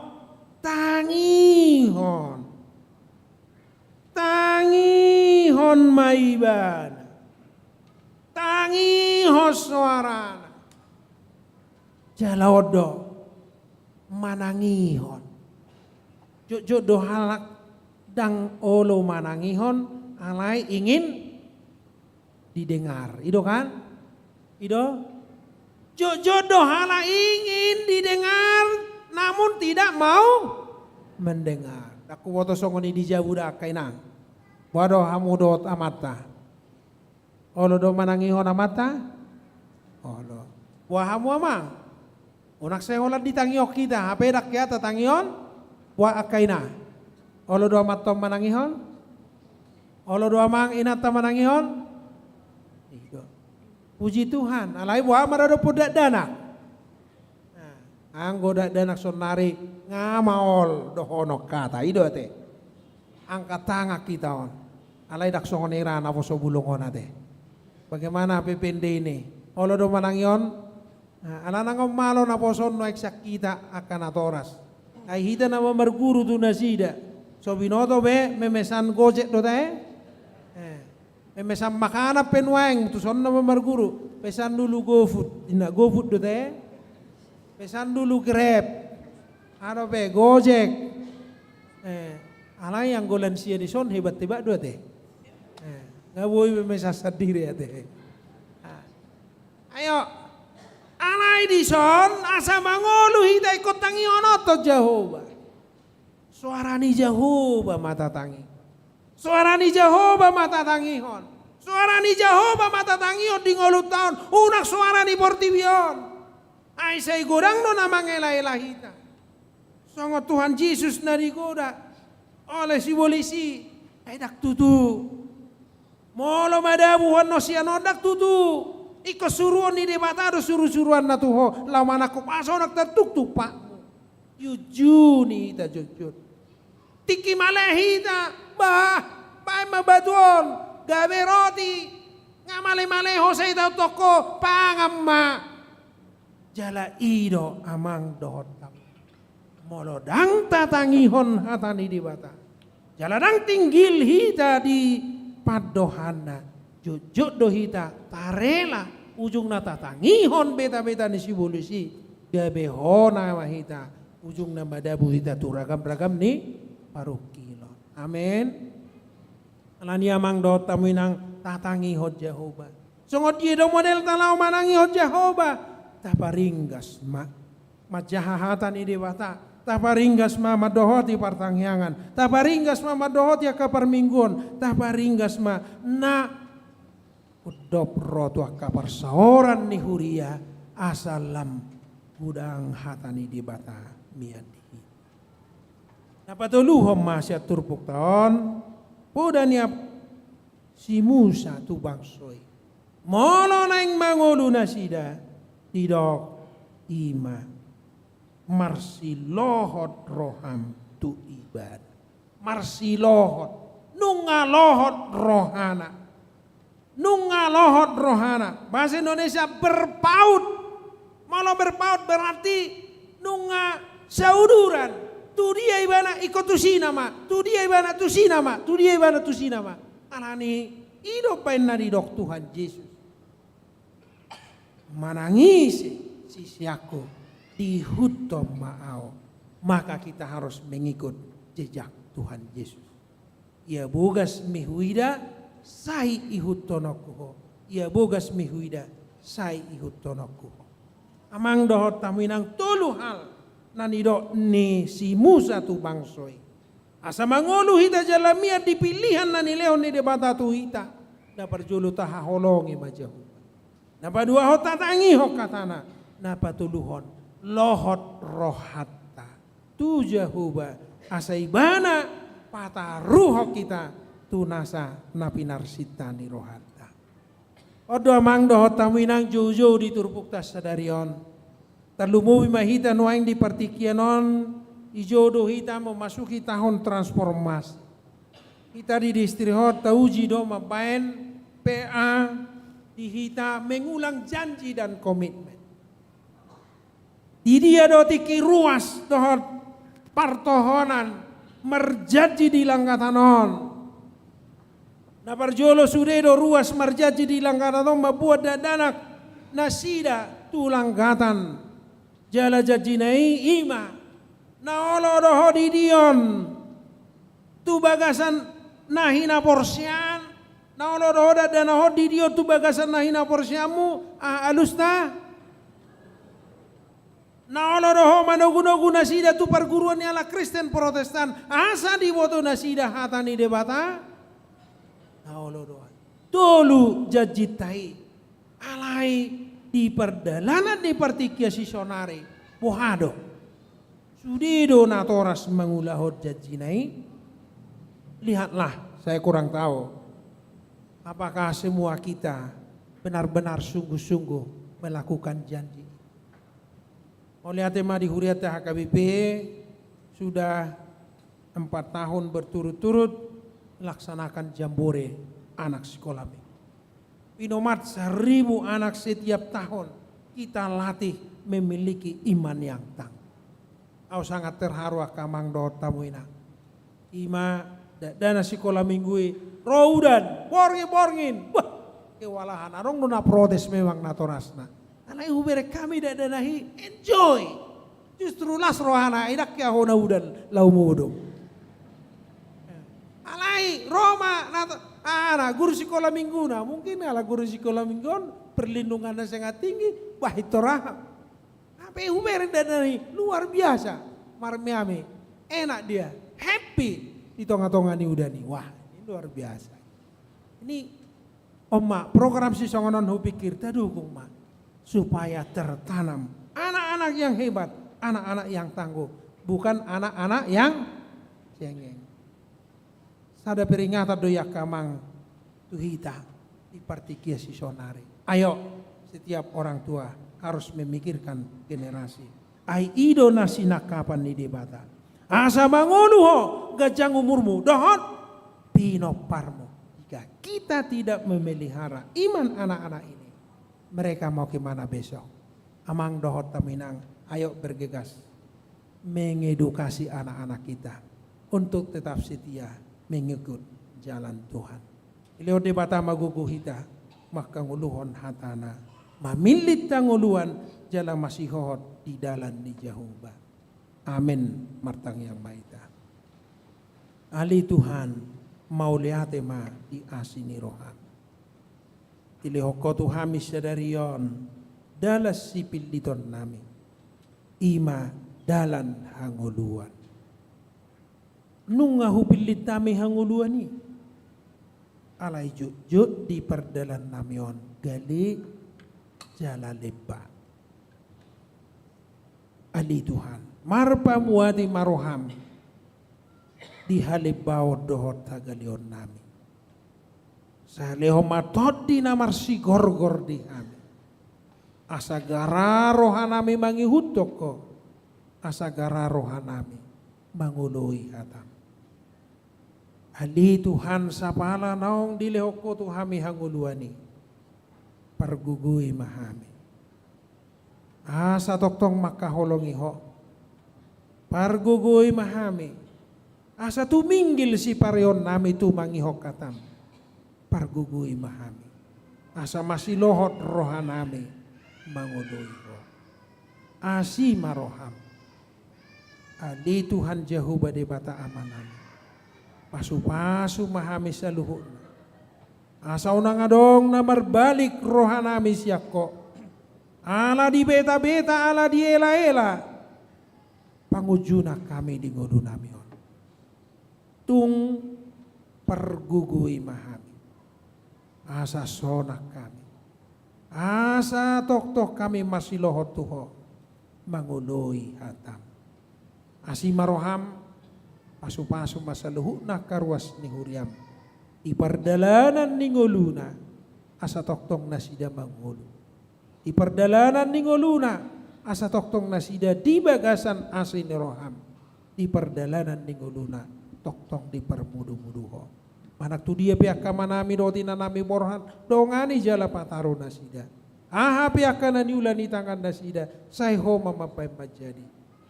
tangihon. Tangihon ma Ibana. Tangihon soarana. Jala on do, manangihon. Jotjot do halak ndang olo manangihon, alai ingin didengar. I do kan? I do? Jotjot do halak ingin didengar, namun tidak mau mendengar. Ndang huboto songon i di jabu da angka inang. Boha do hamu dohot amanta? Olo do manangihon amanta? Olo. Boha hamu amang? Unang sai holan ditangihon hita, hape ndang hea tatangihon. Boha angka ina? Olo do amanta on manangihon? Olo do amang inanta manangihon? I do. Puji Tuhan, alai boha maradophon dakdanak? Nah, anggo dakdanak saonari nga maol dohonon hata, i do ate. Angkat tangan hita on. Alai ndang songon i ra naposo bulung on ate. Bagaimana P P N D ini? Olo do manangihon? Nah, ala nang on malo naposo on nuaeng sian hita angka natoras. Ai hita nama marguru tu nasida. So binoto be memesan Gojek do tahe? Eh. Memesan makanan pe nuaeng, tuson nama marguru. Pesan dulu GoFood, inna GoFood do tahe? Pesan dulu Grab. Aha dope, Gojek. Eh, alai anggo lansia dison hebat-hebat do ate. Eh, nga boi memesan sandiri ate. Ah. Ayo. Alai dison asa mangolu hita ingkon tangihon tu Jahowa. Soara ni Jahowa ma tatangi. Soara ni Jahowa ma tatangihon. Soara ni Jahowa ma tatangihon di ngolunta on, unang soara ni portibi on. Ai sai godang do na mangelaela hita. Songon Tuhan Jesus na digoda oleh sibolis i, ai ndang tutu. Molo madabuhon sian on ndang tutu. Ingkon suruon ni Debata do surusuruanna tu ho, laho manangkup asa unang tartuktuk patmu. Diunjuni hita jotjot. Tingki male hita, bah, baen ma batu on gabe roti. Nga malemale ho sai taontongko, pangan ma. Jala i do amang dohot inang. Molo ndang tatangihon hata ni Debata, jala ndang tinggil hita di pandohanna, jotjot do hita tarela, ujungna tatangihon betabeta ni sibolis i, gabe hona ma hita, ujungna madabu hita tu ragamragam ni parungkilon. Amen. Alani i amang dohot hamu inang, tatangihon Jahowa. Songon dia do modelta laho manangihon Jahowa? Taparinggas ma manjaha hata ni Debata. Taparinggas ma mandohoti partangiangan. Taparinggas ma mandohoti angka parmingguon. Taparinggas ma na hundop ro tu angka parsaoran ni huria, asa lam godang hata ni Debata mian di hita. Na patoluhon ma sian turpukta on, poda ni si Musa tu bangso i. Molo naeng mangolu nasida, didok i ma, marsilohot roham tu ibana. Marsilohot, nunga lohot rohana. Nunga lohot rohana. Bahasa Indonesia berpaut. Molo berpaut berarti nunga sauduran. Tu dia ibana, ingkon tusi nama. Tu dia ibana, tusi nama. Tu dia ibana, tusi nama. Alani i do baen na didok Tuhan Jesus. Manang ise siseanku, diihuthon ma ahu. Maka kita harus mengikut jejak Tuhan Yesus. Ia bogas mi huida, sai ihuthononku ho. Ia bogas mi huida, sai ihuthononku ho. Amang dohot hamu inang, tolu hal na nidok ni si Musa tu bangso i. Asa mangolu hita jala mian di pilihan na nilehon ni Debata tu hita. Na parjolo tahaholongi ma Jahowa. Na paduahon tatangihon hatana. Na patoluhon lohot rohanta tu Jahowa, asa ibana pataruhon hita tu nasa na pinarsinta ni rohanta. On do amang dohot hamu inang, joujou di turpukta sadari on. Tarlumobi ma hita nuaeng di partingkian on, dijou do hita memasuki tahun transformasi. Hita di distrik on tauji do mambaen P A di hita mengulang janji dan komitmen. Di dia do tingki ruas dohot partohonan marjanji di langgatan on? Na parjolo sude do ruas marjanji di langgatan on mambuat dakdanak nasida tu langgatan. Jala janjina i, i ma na olo do ho didion tu bagasan na hinaporseaan, na olo do ho dakdanak on didion tu bagasan na hinaporseaanmu, aha alusna? Na olo do ho manogunogu nasida tu parguruan ni halak Kristen Protestan, asa diboto nasida hata ni Debata? Na olo do. Tolu janjinta i. Alai di pardalanan ni partingkian sisonari, boha do? Sude do natoras mangulahon janjina i? Lihatlah, saya kurang tahu. Apakah semua kita benar-benar sungguh-sungguh melakukan janji? Mauliate ma di hurianta H K B P, sudah empat tahun berturut-turut melaksanakan jambore anak sekolah minggu. Pinomat seribu anak setiap tahun kita latih memiliki iman yang tangguh. Au sangat terharu angka amang dohot hamu inang. I ma dakdanak sikola minggu i, ro udan, borngin, borngin. Wah, kewalahan. Adong do na protes memang natorasna. Alai hubereng hami dakdanak i enjoy. Justru las rohana, ai ndang hea hona udan laho modom. Alai ro ma na, aha na, guru sikola mingguna. Mungkin ala guru sikola minggu on perlindunganna sangat tinggi, bah, pintor aha. Hape hubereng dakdanak i luar biasa, marmeame, enak dia, happy di tongatonga ni udan i. Wah, Luar biasa. Ini, on ma, program sisongon on hupikir, tadukung ma. Supaya tertanam anak-anak yang hebat, anak-anak yang tangguh, bukan anak-anak yang cengeng. Sada peringatan do i angka amang tu hita di partingkian sisonari. Ayo, setiap orang tua harus memikirkan generasi. Ai i do na sinangkapan ni Debata. Asa mangolu ho, ganjang umurmu, dohot pinomparmu. Jika kita tidak memelihara iman anak-anak ini, mereka mau ke mana besok? Amang dohot hamu inang, ayo bergegas mengedukasi anak-anak kita untuk tetap setia mengikut jalan Tuhan. Dilehon Debata ma gogo hita mangkangoluhon hatana, mamillit hangoluan jala masihohot di dalan ni Jahowa. Amen. Martangiang ma hita. Ale Tuhan, mauliate ma di asi ni roham. Dilehon Ho tu hami sadari on dalan sipilliton nami, i ma dalan hangoluan. Nunga hupillit hami hangoluan i, alai jotjot di pardalan nami on gale jala lemba. Ale Tuhan, marpamuati ma roham di halembaon dohot hagaleon nami. Sai lehon ma tondi na marsigorgor di hami, asa gara roha nami mangihuthon Ho, asa gara roha nami mangoloi hatam. Ale Tuhan, sapala naung dilehon Ho tu hami hangoluan i, pargogoi ma hami asa tongtong mangkaholongi Ho. Pargogoi ma hami asa tuminggil sipareon nami tumangihon hatam. Pargogoi ma hami asa masilohot roha nami mangoloi Ho. Asi ma roham. Ale Tuhan Jahowa Debata Amanami, pasupasu ma hami saluhutna, asa unang adong na marbalik roha nami sian Ho, ala dibetabeta, ala dielaela pangunjunan hami di ngolu nami on. Tung pargogoi ma hami asa sonang hami, asa tongtong hami masilohot tu Ho mangoloi hatam. Asi ma roham, pasupasu ma saluhutna angka ruas ni huriam di pardalanan ni ngoluna, asa tongtong nasida mangolu. Di pardalanan ni ngoluna, asa tongtong nasida di bagasan asi ni roham. Di pardalanan ni ngoluna, tongtong diparmudumudu Ho. Manang tudia pe angka amanami dohot inanami borhat, dongani jala pataru nasida. Aha pe angka na niula ni tangannasida, sai Ho ma mambahen manjadi.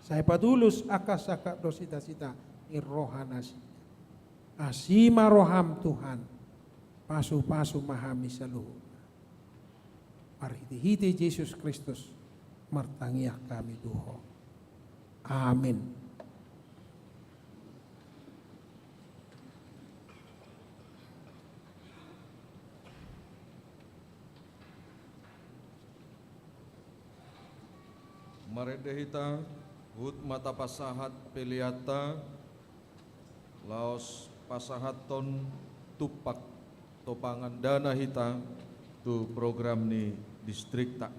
Sai patulus angka sangkap dohot sitasita ni rohanasida. Asi ma roham Tuhan, pasupasu ma hami saluhutna. Marhitehite Jesus Kristus martangiang hami tu Ho. Amin. Marende hita, huhut ma tapasahat peleanta, laos pasahathon tumpak topangan dana hita tu program ni distrikta.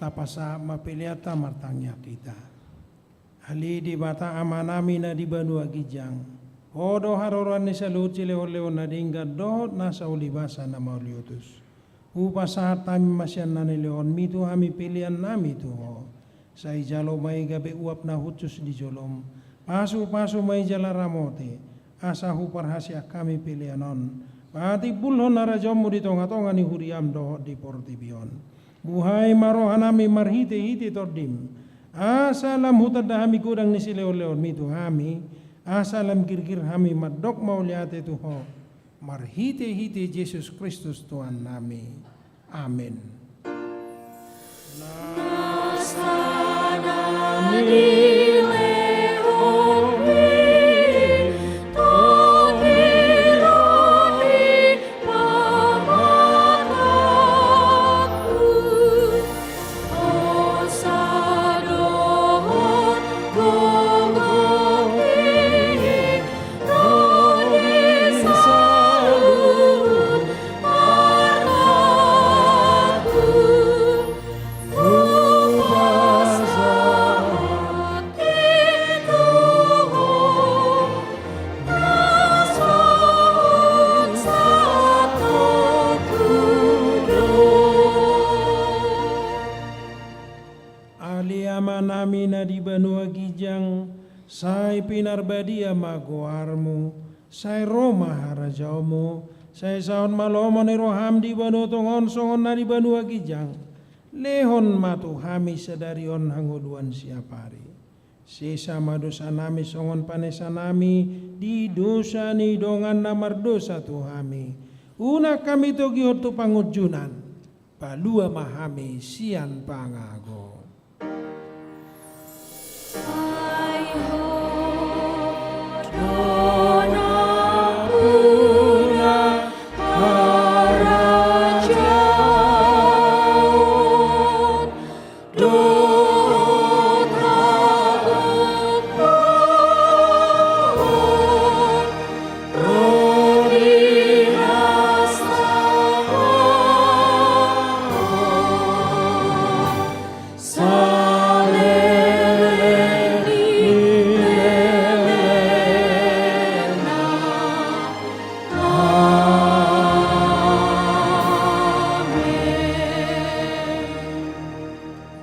Pasahat ma peleanta, martangiang hita. Ale Debata Amanami na di banua ginjang, Ho do haroroan ni saluhut silehonlehon na denggan dohot nasa ulibasa na mauliutus. Hupasahat hami ma sian na nilehonmi tu hami peleannami tu Ho. Sai jalo ma i gabe uap na hushus di jolom. Pasupasu ma i jala ramoti, asa huparhaseang hami pelean on patimbulhon harajaonmu di tongatonga ni huriam dohot di portibi on. Buhai ma rohanami marhitehite Tondim, asa lam hutanda hami godang ni silehonlehonmi tu hami, asa lam girgir hami mandok mauliate tu Ho marhitehite Jesus Kristus Tuhannami. Amen. Ale Amanami na di banua ginjang, sai pinarbadia ma goarmu, sai ro ma harajaonmu, sai saut ma lomo ni roham di banua tonga on songon na di banua ginjang. Lehon ma tu hami sadari on hangoluan siapari. Sesa ma dosanami songon panesanami di dosa ni dongan na mardosa tu hami. Unang hami togihon tu pangunjunan. Palua ma hami sian pangago.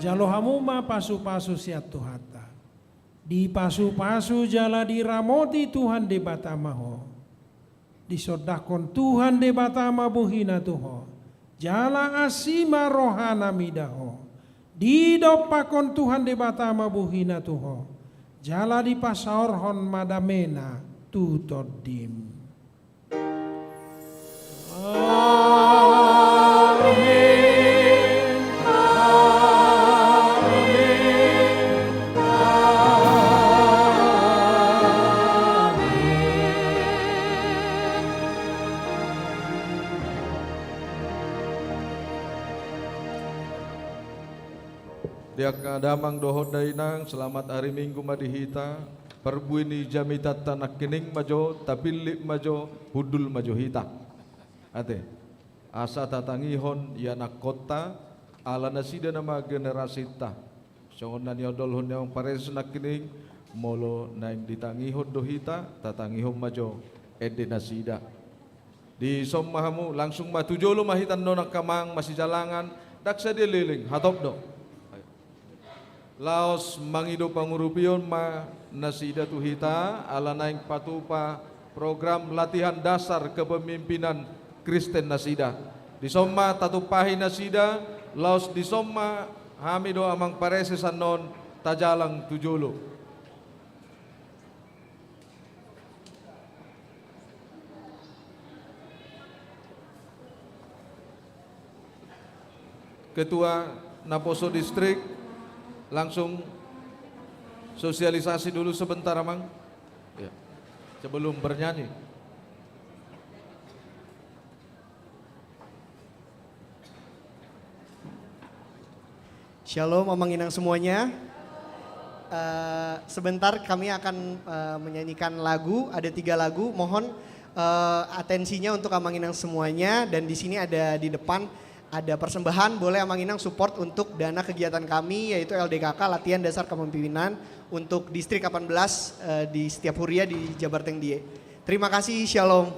Jalo hamu ma pasupasu sian Tuhanta. Dipasupasu jala diramoti Tuhan Debata ma ho. Disondangkon Tuhan Debata ma bohina tu ho, jala asi ma rohana mida ho. Didompakkon Tuhan Debata ma bohina tu ho, jala dipasaorhon ma damena tu tondim. Amen. Amen. Amen. Di angka damang dohot dainang, selamat hari Minggu ma di hita. Parbue ni jamitanta nangkining ma jo, tapillit ma jo, hundul ma jo hita. Ate. Asa tatangihon ianakkonta, ala nasida nama generasinta. Songon na niondolhon ni amang pareses nangkining, molo naeng ditangihon do hita, tatangihon ma jo ende nasida. Dison ma hamu, langsung ma tu jolo ma hita annon angka amang masijalangan, ndang sadia leleng, hatop do. Laos mangido pangurupion ma nasida tu hita, ala naeng patupa program latihan dasar kepemimpinan Kristen nasida. Dison ma tatumpahi nasida, laos dison ma hami do amang pareses annon tajalang tu jolo. Ketua Naposo Distrik, langsung sosialisasi dulu sebentar, Amang. Ya. Sebelum bernyanyi. Shalom, Amang Inang semuanya. Eh, sebentar kami akan, eh, menyanyikan lagu, ada tiga lagu. Mohon, eh, atensinya untuk Amang Inang semuanya. Dan di sini ada di depan, ada persembahan, boleh Amang Inang support untuk dana kegiatan kami, yaitu L D K K, Latihan Dasar Kepemimpinan, untuk Distrik delapan belas, eh, di setiap huria di Jabar Tengdie. Terima kasih, shalom.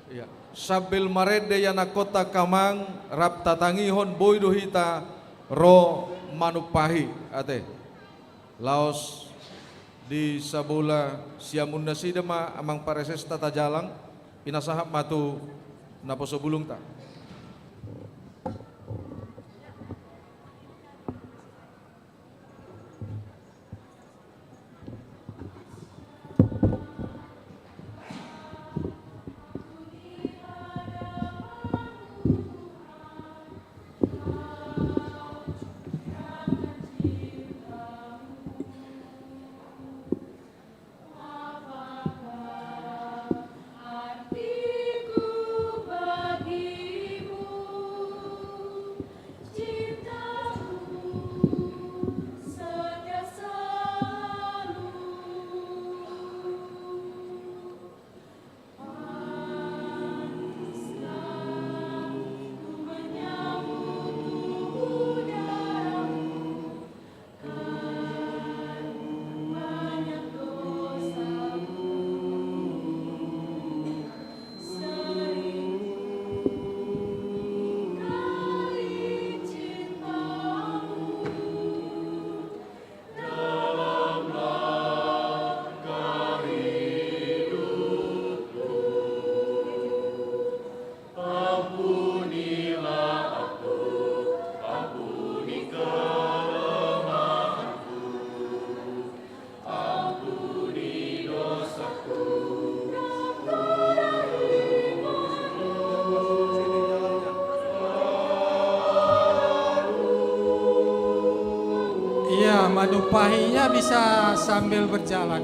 Ia, sambil marende ia nangkontang, Amang, rap tatangihon boi do hita ro manumpahi, ate. Laos di sabola siamun nasida ma amang paresesta tajalang, ina sahat ma tu naposo bulungta. Ia, manumpahinya bisa sambil berjalan.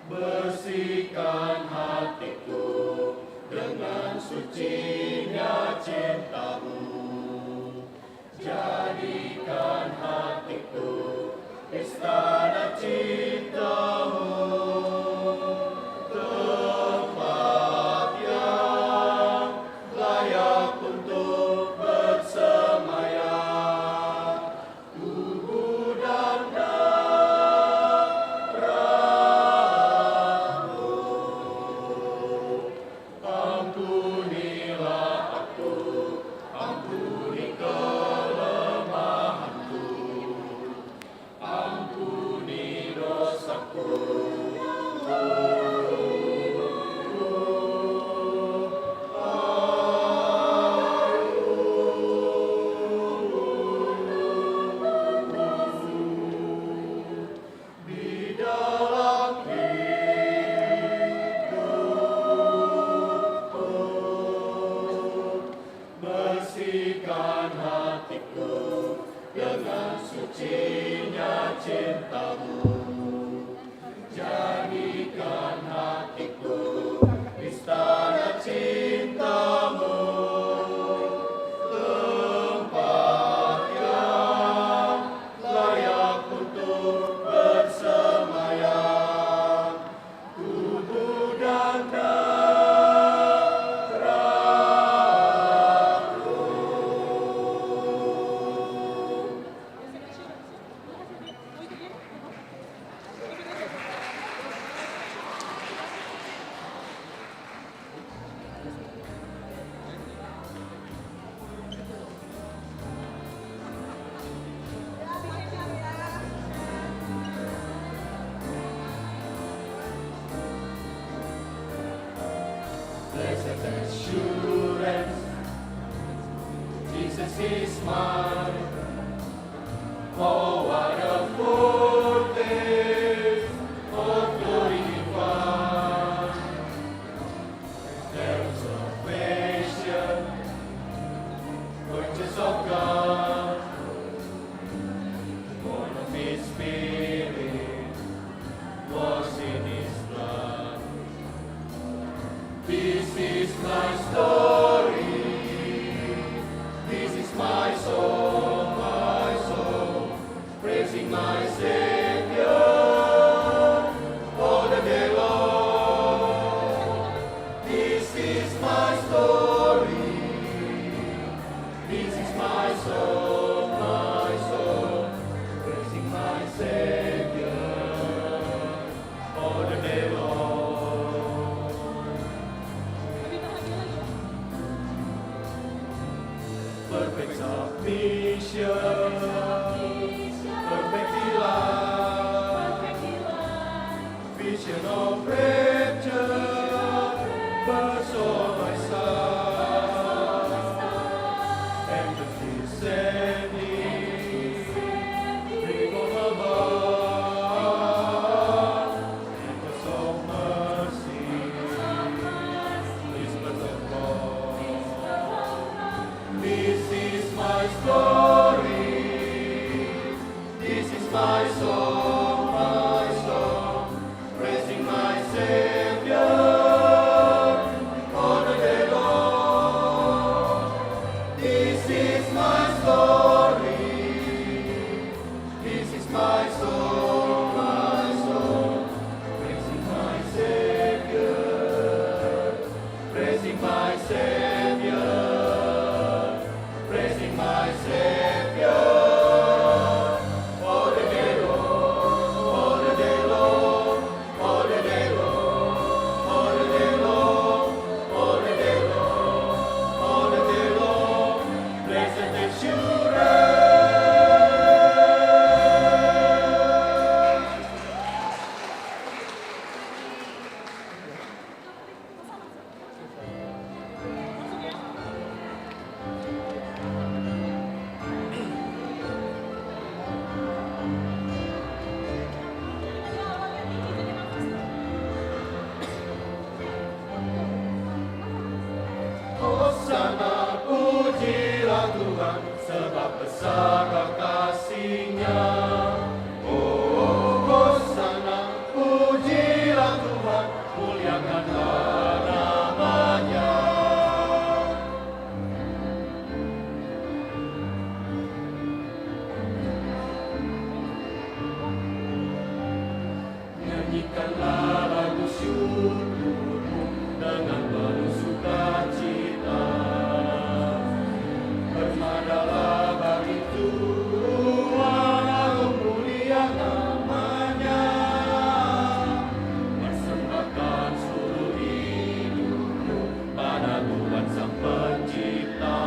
Bersihkan hatiku dengan sucinya cintamu. Jadikan hatiku istana cintamu, tempat yang layak untuk bersemayam. Tubuh dan darahmu. Ampunilah aku, ampuni kelemahanku, ampuni dosaku. Di dalam hidupku, bersihkan hatiku dengan sucinya cintamu. Jadikan hatiku istana cintamu, tempat yang layak untuk bersemayam, tubuh dan darahmu. Blessed assurance, Jesus is mine. Oh, what a foretaste of glory divine. Heirs of salvation, purchase of God, Perfectly life, vision of rapture, burst on my sight. Angels descending, bring on my heart. Angels of mercy, whispers of God. This is my story. This is my song, my song, praising my Savior all the day long. This is my story. This is my song, my song, praising my Savior, praising my Savior, praising my Savior. All the day long, all the day long, all the day long, all the day long, all the day long, all the day long. Blessed assurance. Hosana, pujilah Tuhan, sebab besar kasih-Nya. Oh, Hosana, pujilah Tuhan, muliakanlah nama-Nya. Nyanyikanlah lagu syukur dengan penuh sukacita. Bermadalah bagi Tuhan, agung mulia nama-Nya. Persembahkan seluruh hidupmu pada Tuhan Sang Pencipta.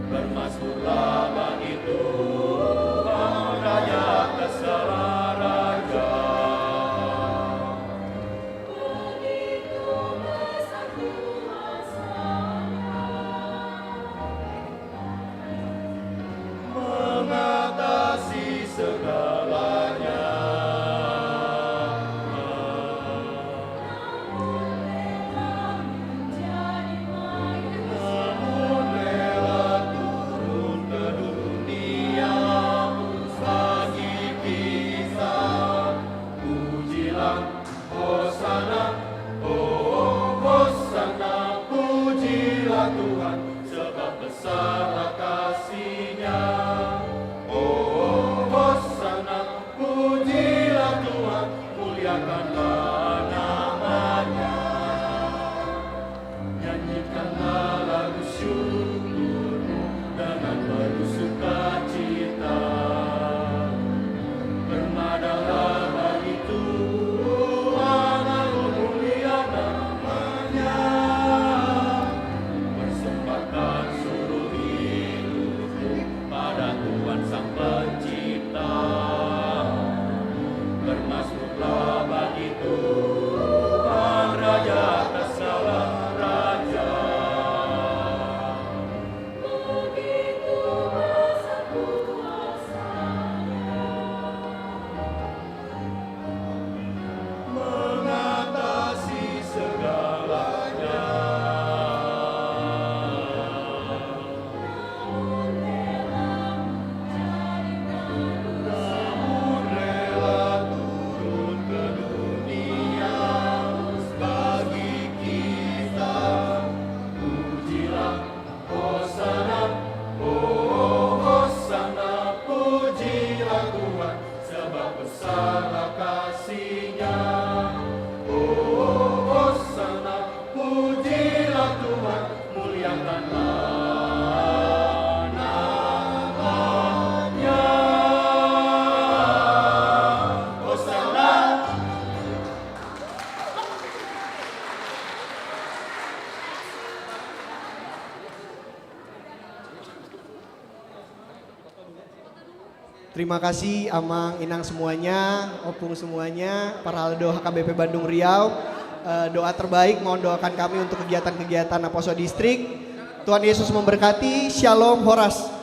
Bermasmurlah bagi Tuhan, raja atas segala raja. Begitu besar kuasa-Nya. Mengatasi segalanya. Namun rela menjadi manusia. Namun rela turun ke Terima kasih Amang Inang semuanya, Opung semuanya, Parhaldo H K B P Bandung Riau. Eh, doa terbaik mohon doakan kami untuk kegiatan-kegiatan Naposo Distrik. Tuhan Yesus memberkati. Shalom, horas.